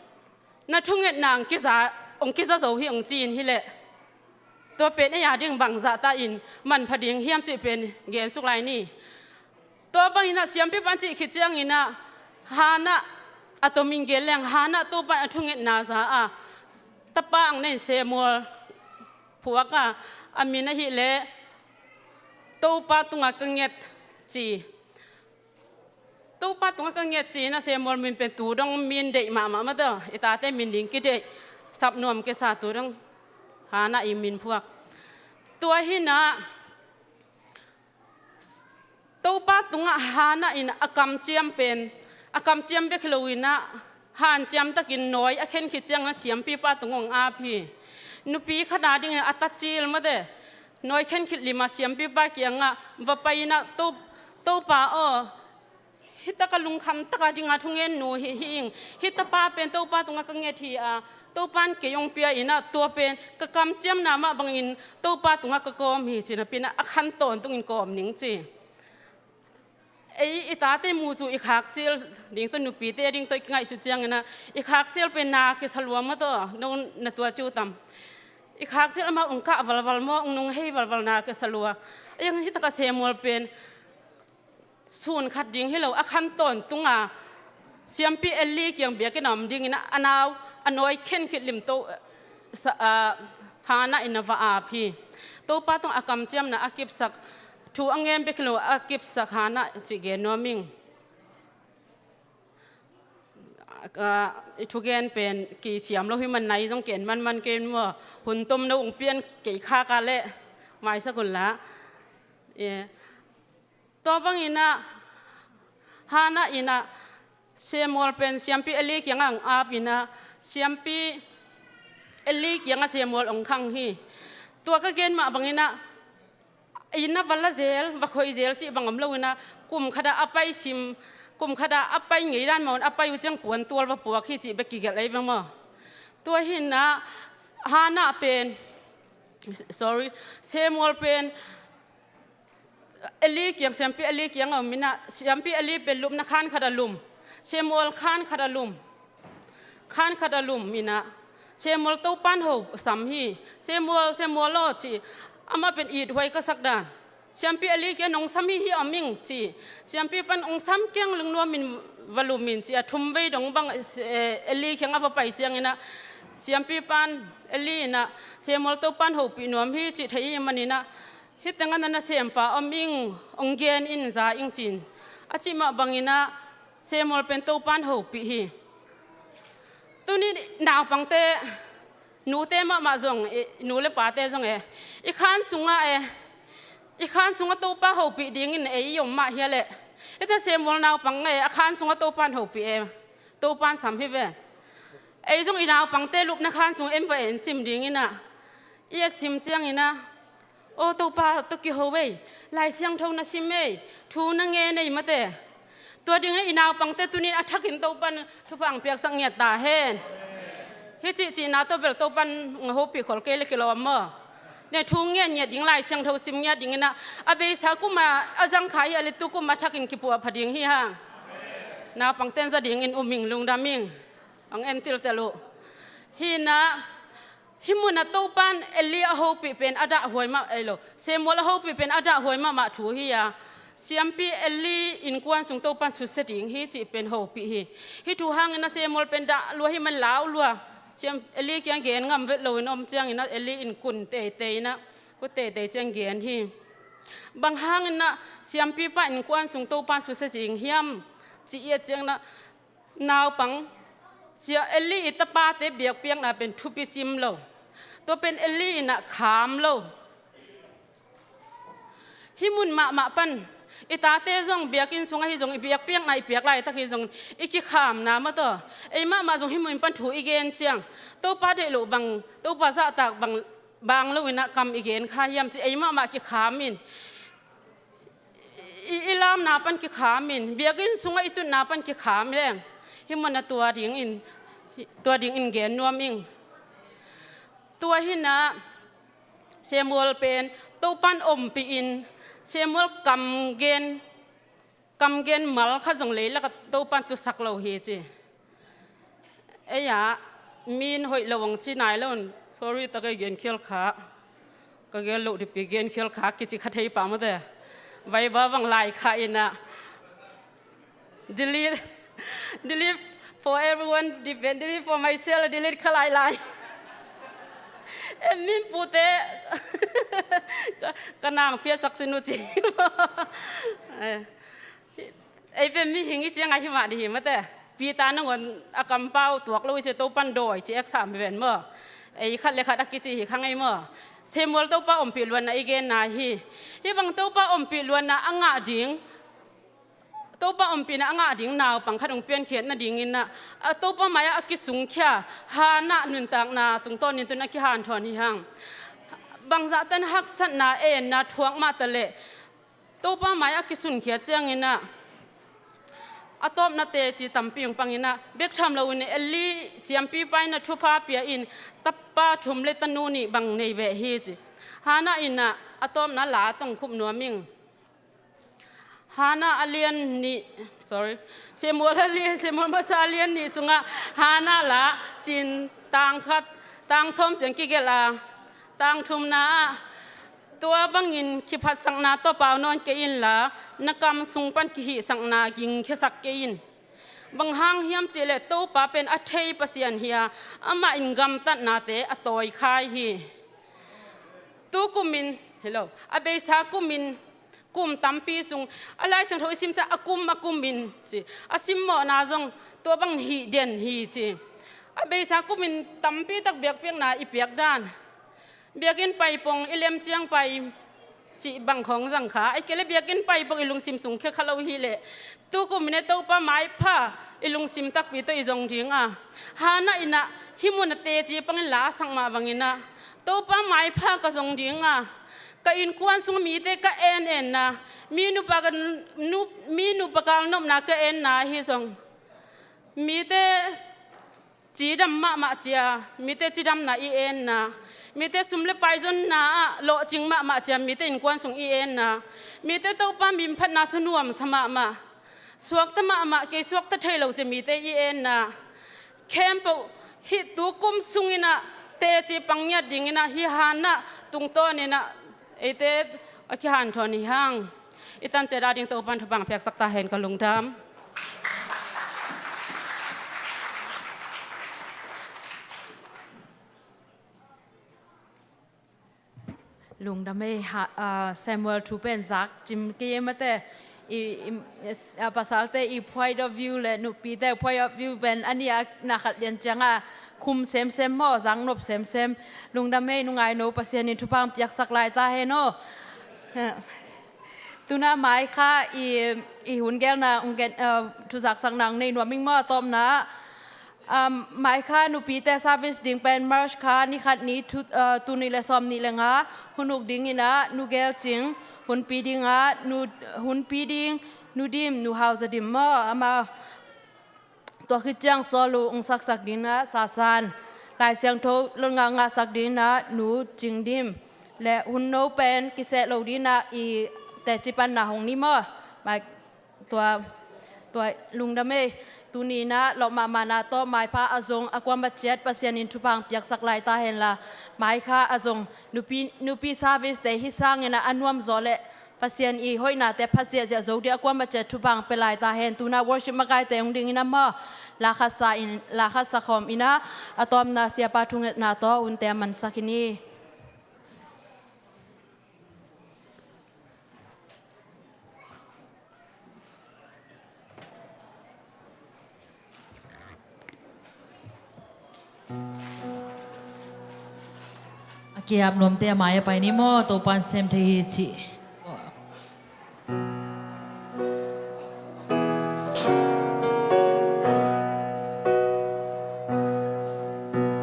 na thungetna hong kiza, hong kiza zo hi hong ci in hi leh, tua pen ei a ding bangzah ta in manpha ding hiam cih pen gen suk lai ni. Tua bang in ah siampipa in cih khit ciang in ah, Hannah, a tomin gen leng, Hannah Topa in a thungetna za a, tapa hong nei Samuel phuak a, a min ahih leh Topa tungah ka nget ci. Topa tungah ka nget ci in ah Samuel min pen tu dong min deih mahmah mah tawh, i tate min ding kideih, sap nuam kisa tu dong Hannah i min phuak. Tua hi in ah Topa tungah Hannah in a kamciam pen, a kamciam bek hi lo in ah, hanciam takin nawi a khen khit ciangin ah siampipa tung hong ap hi. Nupi khat a dingin a tacil mate, nawi khen khit lim a siampipa kiangah va pai in ah, To, Topa aw, hi taka lungkham taka ding a thungen nu hi, hi ing, hi tapa pen Topa tungah ka nget hi a, Topa in kei hong pia in ah, tua pen ka kamciamna mah bangin Topa tungah ka kawm hi ci napi in ah, a khan tawntungin kawm ning ci. Ei, i tate mu cu i khakcil ding tawh, nupite ding tawh i kingaihsut ciangin ah, i khakcil pen na kisa lua maw tawh, no na tua ciu tam. I khakcil amau hong kah valval maw, hong nung hei valval na kisa lua. Ei, hi taka Samuel pen sun khat ding hi lo, a khan tawntung a, siampi Eli kiang biakinn a om dingin a nau, a nawi khen khit lim to, sa, a, Hannah in a va ap hi. Topa tungah a kamciamna a kipsak, thu a ngen bek hi lo a kipsak Hannah cih gen nuam ing. A, i thugen pen kisiam lo hi man nai zong ken manman kei maw, hun tom no hong pian kei khak a leh maisak un la. E, tua bangin ah, Hannah in ah, Samuel pen siampi Eli kiangah hong ap in ah, siampi Eli kiangah Samuel hong khang hi. Tua ka gen mah bangin ah, inn ah va la zel, va khoi zel cih bang om lo in ah, kum khat ah a pai sim, kum khat ah a pai ngei dan mah un, a pai uh ciang puantual va puak hi cih bek kigelh ei bang maw. Tua hi in ah, Hannah pen, sorry, Samuel pen, Eli kiang, siampi Eli kiang a om in ah, siampi Eli pen lupna khan khat a lum. Samuel khan khat a lum. Khan khat a lum in ah, Samuel Topan ho sam hi. Samuel, Samuel aw ci. Amah pen it huai ka sak dan. Siampi Eli kiang nong sam hi hi om ing ci. Siampi pan hong sam keng lungnuam in va lum in ci a thum vei dong bang, eh, Eli kiang a va pai ciangin ah, siampi pan Eli in ah, Samuel Topan hopih nuam hi ci thei hi manin ah, hi tengah na nasempa om ing, hong gen in za ing cin. A cih mah bangin ah Samuel pen Topan hopih hi. Tuni naupangte, nute mahmah zong, e, nu le pate zong e, i khan sungah e, i khan sungah Topa hopih dingin ei i om mah hi a leh, i ta Samuel naupang e, a khan sungah Topan hopih e, Topan sam hi ve. Ei zong i naupangte lupna khan sung en va en sim dingin ah, i a sim ciangin ah, aw Topa tawh kiho ei, Lai Siangtho na sim ei, thu na ngen ei mate. Tua dingin ah i naupangte tunin a thakin Topan thupha hong piaksak ngiat ta hen. Hi cihcihna tawh bel Topan hong hopih khol kei le kilawm maw. Ne thu ngen ngiat ding, Lai Siangtho sim ngiat dingin ah, a beisa kum a, a zangkha hi a leh tu kum a thakin kipuahpha ding hi hang. Naupangte in za dingin um ing, lungdam ing. Hong en tiltel uh. Hi in ah, Hih munah Topan Eli a hopih pen a dahhuai mah, ei lo, Samuel a hopih pen a dahhuai mahmah thu hi a, siampi Eli innkuan sung Topan susia ding hi cih pen hopih hi. Hih thu hangin a Samuel pen dah lua hi man lau lua. Siam Eli kiang gen ngam vet loin om ciangin a Eli in kun teitei in a, kut teitei ciang gen hi. Bang hangin a siampipa innkuan sung Topan susia ding hiam cih i et ciangin a, naupang sia Eli i tapate biakpiakna pen thupi sim lo. Tua pen Eli in a kham lo. Hih mun mahmah pan i tate zong biakinn sungah hi zong i biakpiakna i piak laitak hi zong i kikhamna maw taw. Ei mahmah zong hih mun pan thu i gen ciang Topa deih loh bang, Topa zahtak bang, bang lo in a kam i gen kha hiam ci ei mahmah kikham in. I, i lamna pan kikham in, biakinn sungah i tutna pan kikham leng. Hih mun a tua dingin, tua dingin gen nuam ing. Tua hi in a Samuel pen Topan ompih in, Samuel kam gen, kam gen mal khat zong leilak a Topan tusak lo hi ci. Ei a, min hoih lo ang ci nai lo in, sorry tak ei gen khial kha. Ka gel loh dipi gen khial kha kici kha thei pah maw te. Vai ba bang lai kha in a. Delete, delete for everyone, delete, delete for myself, delete kha lai lai. Em min pute. Ka, ka nang phiatsak sin uh ci. Eh. Ei pen mihing i ciangah hi mah dih hi maw te. Peter nangawn a kampau tuak lo i ci Topan dawi ci exam hi ven maw. Ei khat le khat a kici hi kha ngei maw. Samuel Topa ompih luanna i genna hi. Hih bang Topa ompih luanna a ngah ding, Topa ompihna a ngah ding naupang khat hong piankhiat nadingin a, a Topa mai-ah a kisungkhia Hannah nuntakna tungtawnin tun a kihanthawn hi hang. Bangzah tan haksatna enna thuak mah ta leh Topa mai-ah a kisunkhiat ciangin a, a tawpna teci tampi hong pangin a, bek tham loin Eli siampipa in a thupha pia in tapa thum le tanu nih bang nei ve hi ci. Hannah in a, a tawpna la tong khup nuam ing. Hannah a lian nih, sorry, Samuel a lian, Samuel masa a lian nih sungah Hannah la cin tang khat, tang sawm ciang kigelh a, tang thumna ah, tua bangin kiphatsakna tawh pau nawn kei inla, na kam sung pan kihihsakna gingkhiasak kei in. Bang hang hiam cihleh Topa pen a thei Pasian hi a, amah in gamtatnate a tawikhai hi. Tu kumin, hello, a beisa kumin, kum tampi sung, a Lai Siangtho i sim ciang a kum a kumin ci, a simmawhna zong tua bang hih den hi ci. A beisa kumin tampi tak biakpiakna i piak dan. Biakinn paipong i lem ciang pai cih bang khawng zang kha. Ahih kei leh biakinn paipong i lungsim sung khia kha lo hi leh. Tu kumin e Topa maipha i lungsim takpi tawh i zong ding a. Hannah in a hih mun a teci pangin la a sak mah bangin a. Topa maipha ka zong ding a. Ka innkuan sung mite ka en enna. Mi nupa ka nu, mi nupa kal nopna ka enna hi zong. Mite cidam mahmah cia, mite cidamna i enna, mite sum le pai zonna ah lawhcing mahmah cia, mite innkuan sung i enna, mite Topa minphatna sung nuamsa mahmah, suakta mahmah, kei suakta thei lo cia mite i enna, khempeuh hih tu kum sungin a teci pang ngiat dingin a hih Hannah tungtawnin a eite a kihanthawn hi hang. I tanciat a ding Topan thupha piaksak ta hen, ka lungdam. Lungdam ei ha, ah, Samuel thu pen zak cim kei ei mate. I, i, ah, pasalte i point of view le nupite point of view pen a nih a na khat lian ciangah khum semsem maw, zak nop semsem. Lungdam ei, nungai no, Pasian in thupha piaksak lai ta hen aw. Tuna mai kha i, i hun gelna, hong gen, ah, thu zaksakna hong nei nuam ing maw, a tawpna. Um, mai kha nupite service ding pen March kha ni khat ni thu, uh, tul nih le sawm nih le nga hun uk dingin a, Nu Gel Cing, hunpi ding a, nu, hunpi ding Nu Dim, Nu Hau Za Dim maw, amau tua khit ciang sawl uh hong saksak dingin a, Sasan, Lai Siangtho lo ngah ngahsak dingin a, Nu Cing Dim, le hun no pen kiseh lo dingin a, i teci panna hong ni maw, mai tua Tua lungdam ei. Tuni in ah lawp mahmahna tawh maipha a zong a kuamah ciat Pasian in thupha piaksak lai ta henla, maikha a zong nupi, nupi service te hi sangin ah a nuamzaw le Pasian i hoihnate pha ziahziah zo ding a kuamah ciat thupha pia lai ta hen. Tu in ah worship makaite hong dingin ah maw, la khat sa in, la khat sa khawm in ah a tawpna siapa thungetna tawh hunte a mansak hi ni. A kiap nuamte a mai a pai ni maw, Topa'n sem thei hi cih.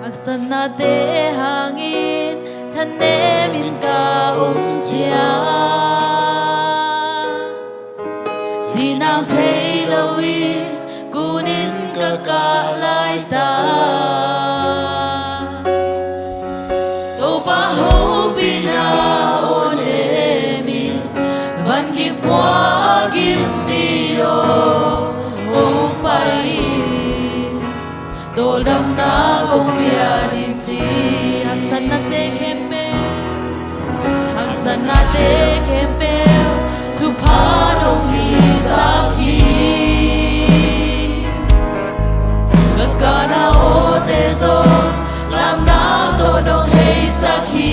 Haksatnate hangin thanemin ka om ciang, cinang thei loin kunin ka kah laitak. Topa hopihna aw nemin, van gik pua gim mi aw hong pai in, tawldamna kong pia ding ci. Haksatnate khempeuh, haksatnate khempeuh thupha nong hisak hi. Ka kana awte zong lamna tawh nong heisak hi.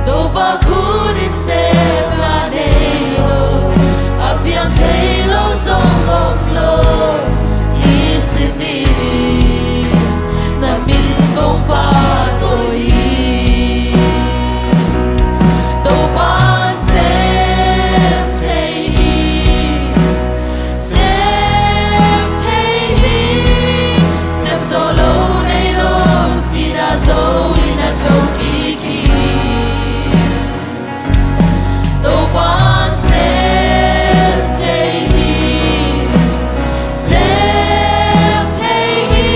Topa khut in sem la nei lo, a piang thei lo zong om lo. Nisim ni na min kong pahtawi hi. Topa sem thei hi, sem thei hi. Sem zo lo nei lo, sihna zo in a tho kik hi. Topa'n sem thei hi, sem thei hi.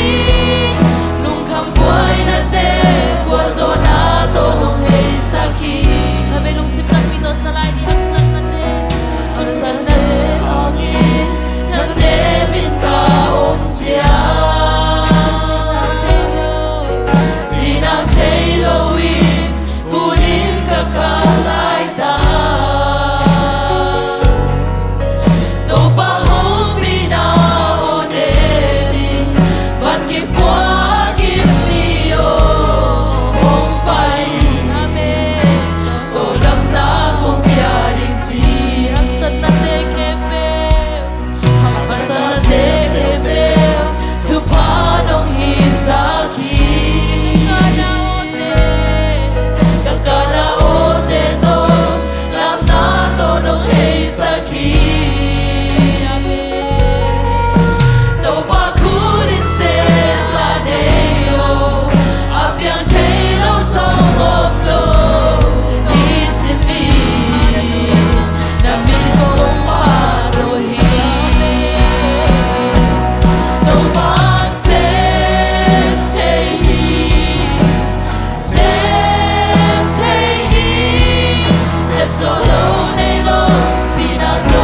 Lungkham buainate gualzawhna tawh hong heisak hi. Khatvei lungsim takpi tawh sa lai ni. Haksatnate, haksatnate hangin thanemin ka om ciang, cinang thei lo in kunin ka kah laitak. Topa hopihna aw nemin, van gik pua gim mi aw hong pai. Amen. Tawldamna kong pia ding ci. Haksatnate khempeuh, haksatnate khempeuh thupha nong hisak hi. Ka kana awte zong lamna tawh nong heisak hi. Topa khut in sem la nei lo, a piang thei lo zong om lo. Nisim ni na min kong pahtawi hi. Topa'n sem thei hi, sem thei hi. Sem zo lo nei lo, sihna zo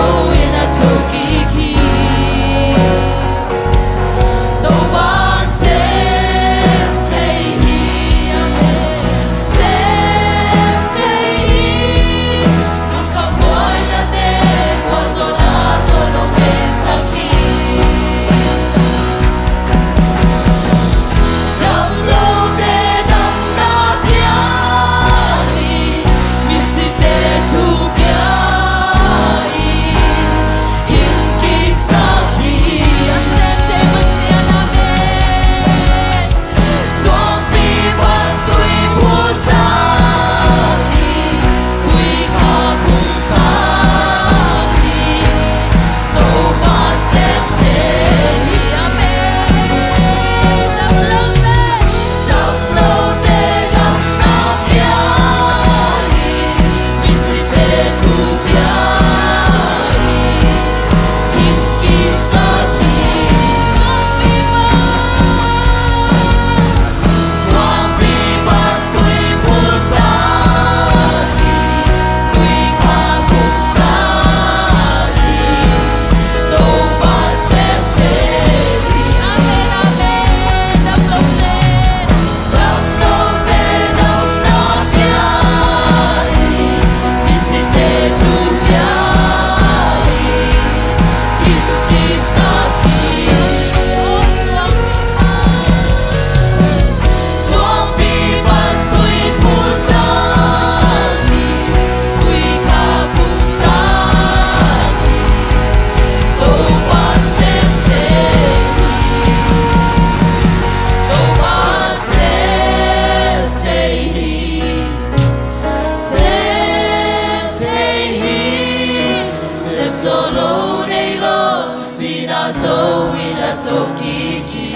Lo nei lo, sihna zo in a thokik hi.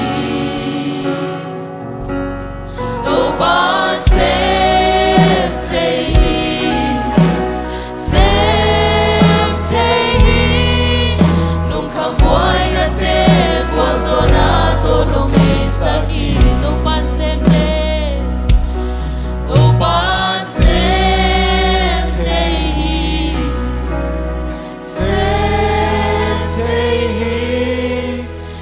Topa'n sem thei hi, sem thei hi. Lungkham buainate gualzawhna tawh hong heisak hi. Topa'n sem thei, Topa'n sem thei hi. Sem thei hi.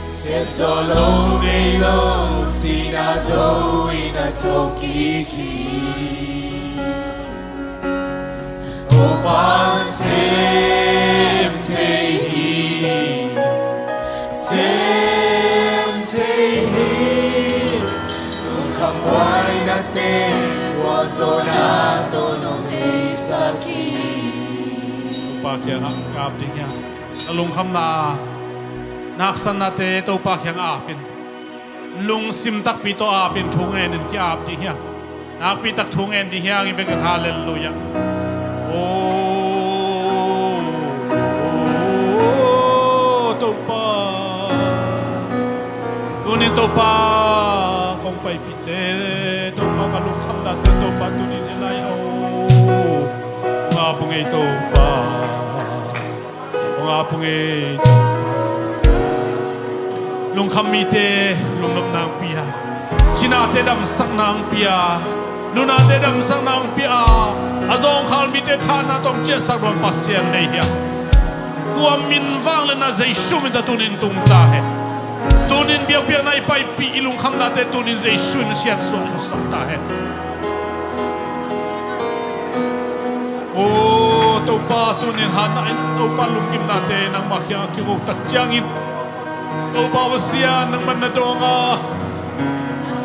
Sem zo lo nei lo, sihna zo in a thokik hi. Topa'n sem thei hi. Sem thei hi. Lungkham buainate gualzawhna tawh hong heisak hi. Topa kiangah ap ding hi hang. Na lungkhamna, na haksatnate Topa kiangah ap in. Lungsim takpi tawh ap in, thu ngen in ki-ap ding hi hang. Nakpi tak thu ngen ding hi hang, i vekin. Halleluiah. Oh, oh, Topa. Tunin Topa kong paipihte, Topa ka lungkhamnate, Topa tunin hi lai lo. Hong ap ung ei Topa. Hong ap ung ei Topa. Lungkham mite lungnopna hong pia, cinate damsakna hong pia, nunate damsakna hong pia, a zawngkhal mite thahna tawh hong ciahsak nuam Pasian nei hi hang. Tua min vangliatna Jesu min tawh tunin tung ta hen. Tunin biakpiakna i paipih, i lungkhamnate tunin Jesu in siansuah sak ta hen. O Topa, tunin hatna in, Topa lungkimnate nangmah kiangah kiko tak ciangin, Topa Pasian, nangman na dawng a,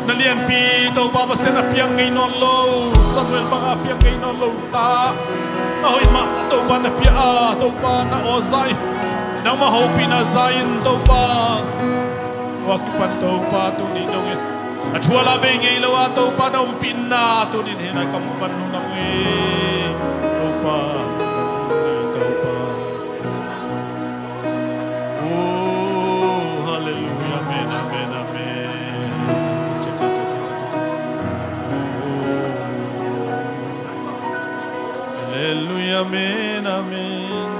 na lianpi Topa Pasian a piang ngei nawn lo, Samuel bangah a piang ngei nawn lo ta, na hoih mah Topa na pia a, Topa na aw za in, nangmah hopihna za in Topa, tua kipan Topa tuni dongin a thu a la bei ngei lo a, Topa na ompihna tunin hi lai, ka muh pan nunam ngei Topa, Topa. Oh, halleluiah, amen, amen, amen. Halleluiah, amen, amen.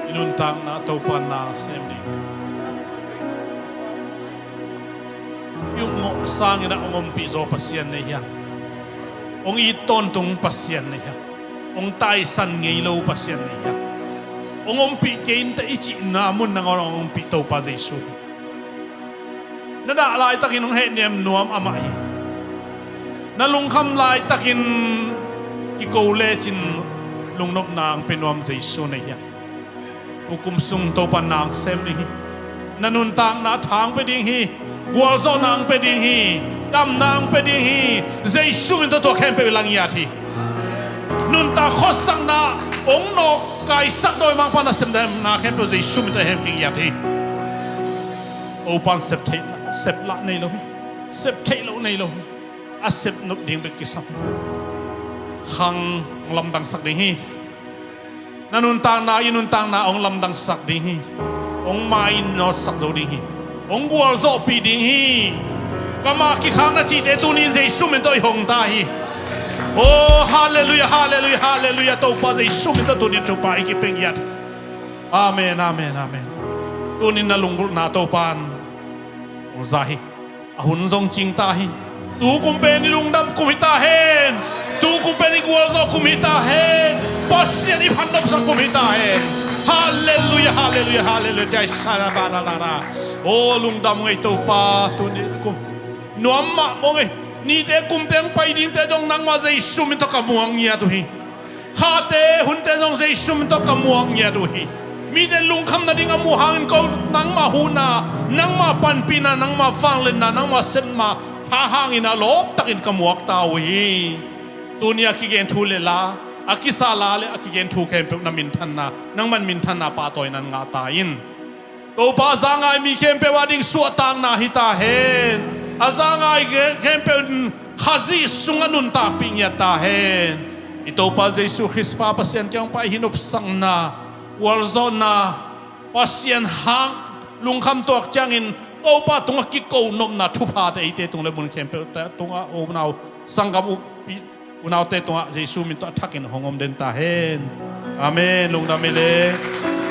I nuntakna Topa na sem ding. I ukmawh sangin ah hong ompih zaw Pasian nei hi hang. Hong it tawntung Pasian nei hi hang. Hong taisan ngei lo Pasian nei hi hang. Hong ompih kei inteh i cihna mun nangawn hong ompih Topa Jesu hi. Na dah laitakin hong hehnem nuam amah hi. Na lungkham laitakin kiko lecin lungnopna hong pia nuam Jesu nei hi hang. Tukum sung Topa na hong sem ding hi. Na nuntakna tha hong pia ding hi. Gualzawhna hong pia ding hi. Damna hong pia ding hi. Jesu min tawh tua khempeuh i la ngiat hi. Nuntak khuasakna hong nawk kaisak dawimangpa nasepna khempeuh Jesu min tawh hemkhia ngiat hi. Topa'n sep theih, sep lah nei lo hi. Sep theih loh nei lo hi. A sep nop ding bek kisam. Khang hong lamdangsak ding hi. Na nuntakna, i nuntakna hong lamdangsak ding hi. Hong mainawtsak zo ding hi. Hong gualzawhpih ding hi. Ka mah kikhakna cihte tunin Jesu min tawh i hong ta hi. Oh, halleluiah, halleluiah, halleluiah. Topa Jesu min tawh tunin thupha i kipia ngiat hi. Amen, amen, amen. Tunin na lunggulhna Topa'n hong za hi. A hun zong cing ta hi. Tukum pen i lungdam kum hi ta hen. Tukum pen i gualzawh kum hi ta hen. Pasian i phatnopsak kum hi ta hen. Halleluiah, halleluiah, halleluiah. Jai sana ba na la na. O lungdam ngei Topa, tuni kum nuam mah mawk ngei. Nite kumte hong pai dingte zong nangmah Jesu min tawh ka muang ngiat uh hi. Khate hunte zong Jesu min tawh ka muang ngiat uh hi. Mite lungkham nading a muh hangin ko nangmah huhna, nangmah panpihna, nangmah vangliatna, nangmah sepna Tha hangin a lawp takin ka muak ta uh hi. Tuni a kigen thu le la, a kisa la le a kigen thu khempeuh na minthanna, nangman minthanna pahtawinan ngah ta in. Topa, a za ngai mi khempeuh a ding suahtakna hi ta hen. A za ngai khempeuh in Khazih sungah nuntakpih ngiat ta hen. I Topa Jesu Khrist pa Pasian kiang pan i hih nopsakna, gualzawhna, Pasian hang lungkham tuak ciangin Topa tungah kiko nopna thuphate eite tung le mun khempeuhte tungah, unau sanggam uh, unaute tungah Jesu min tawh a thakin hong om den ta hen. Amen. Lungdam hi le.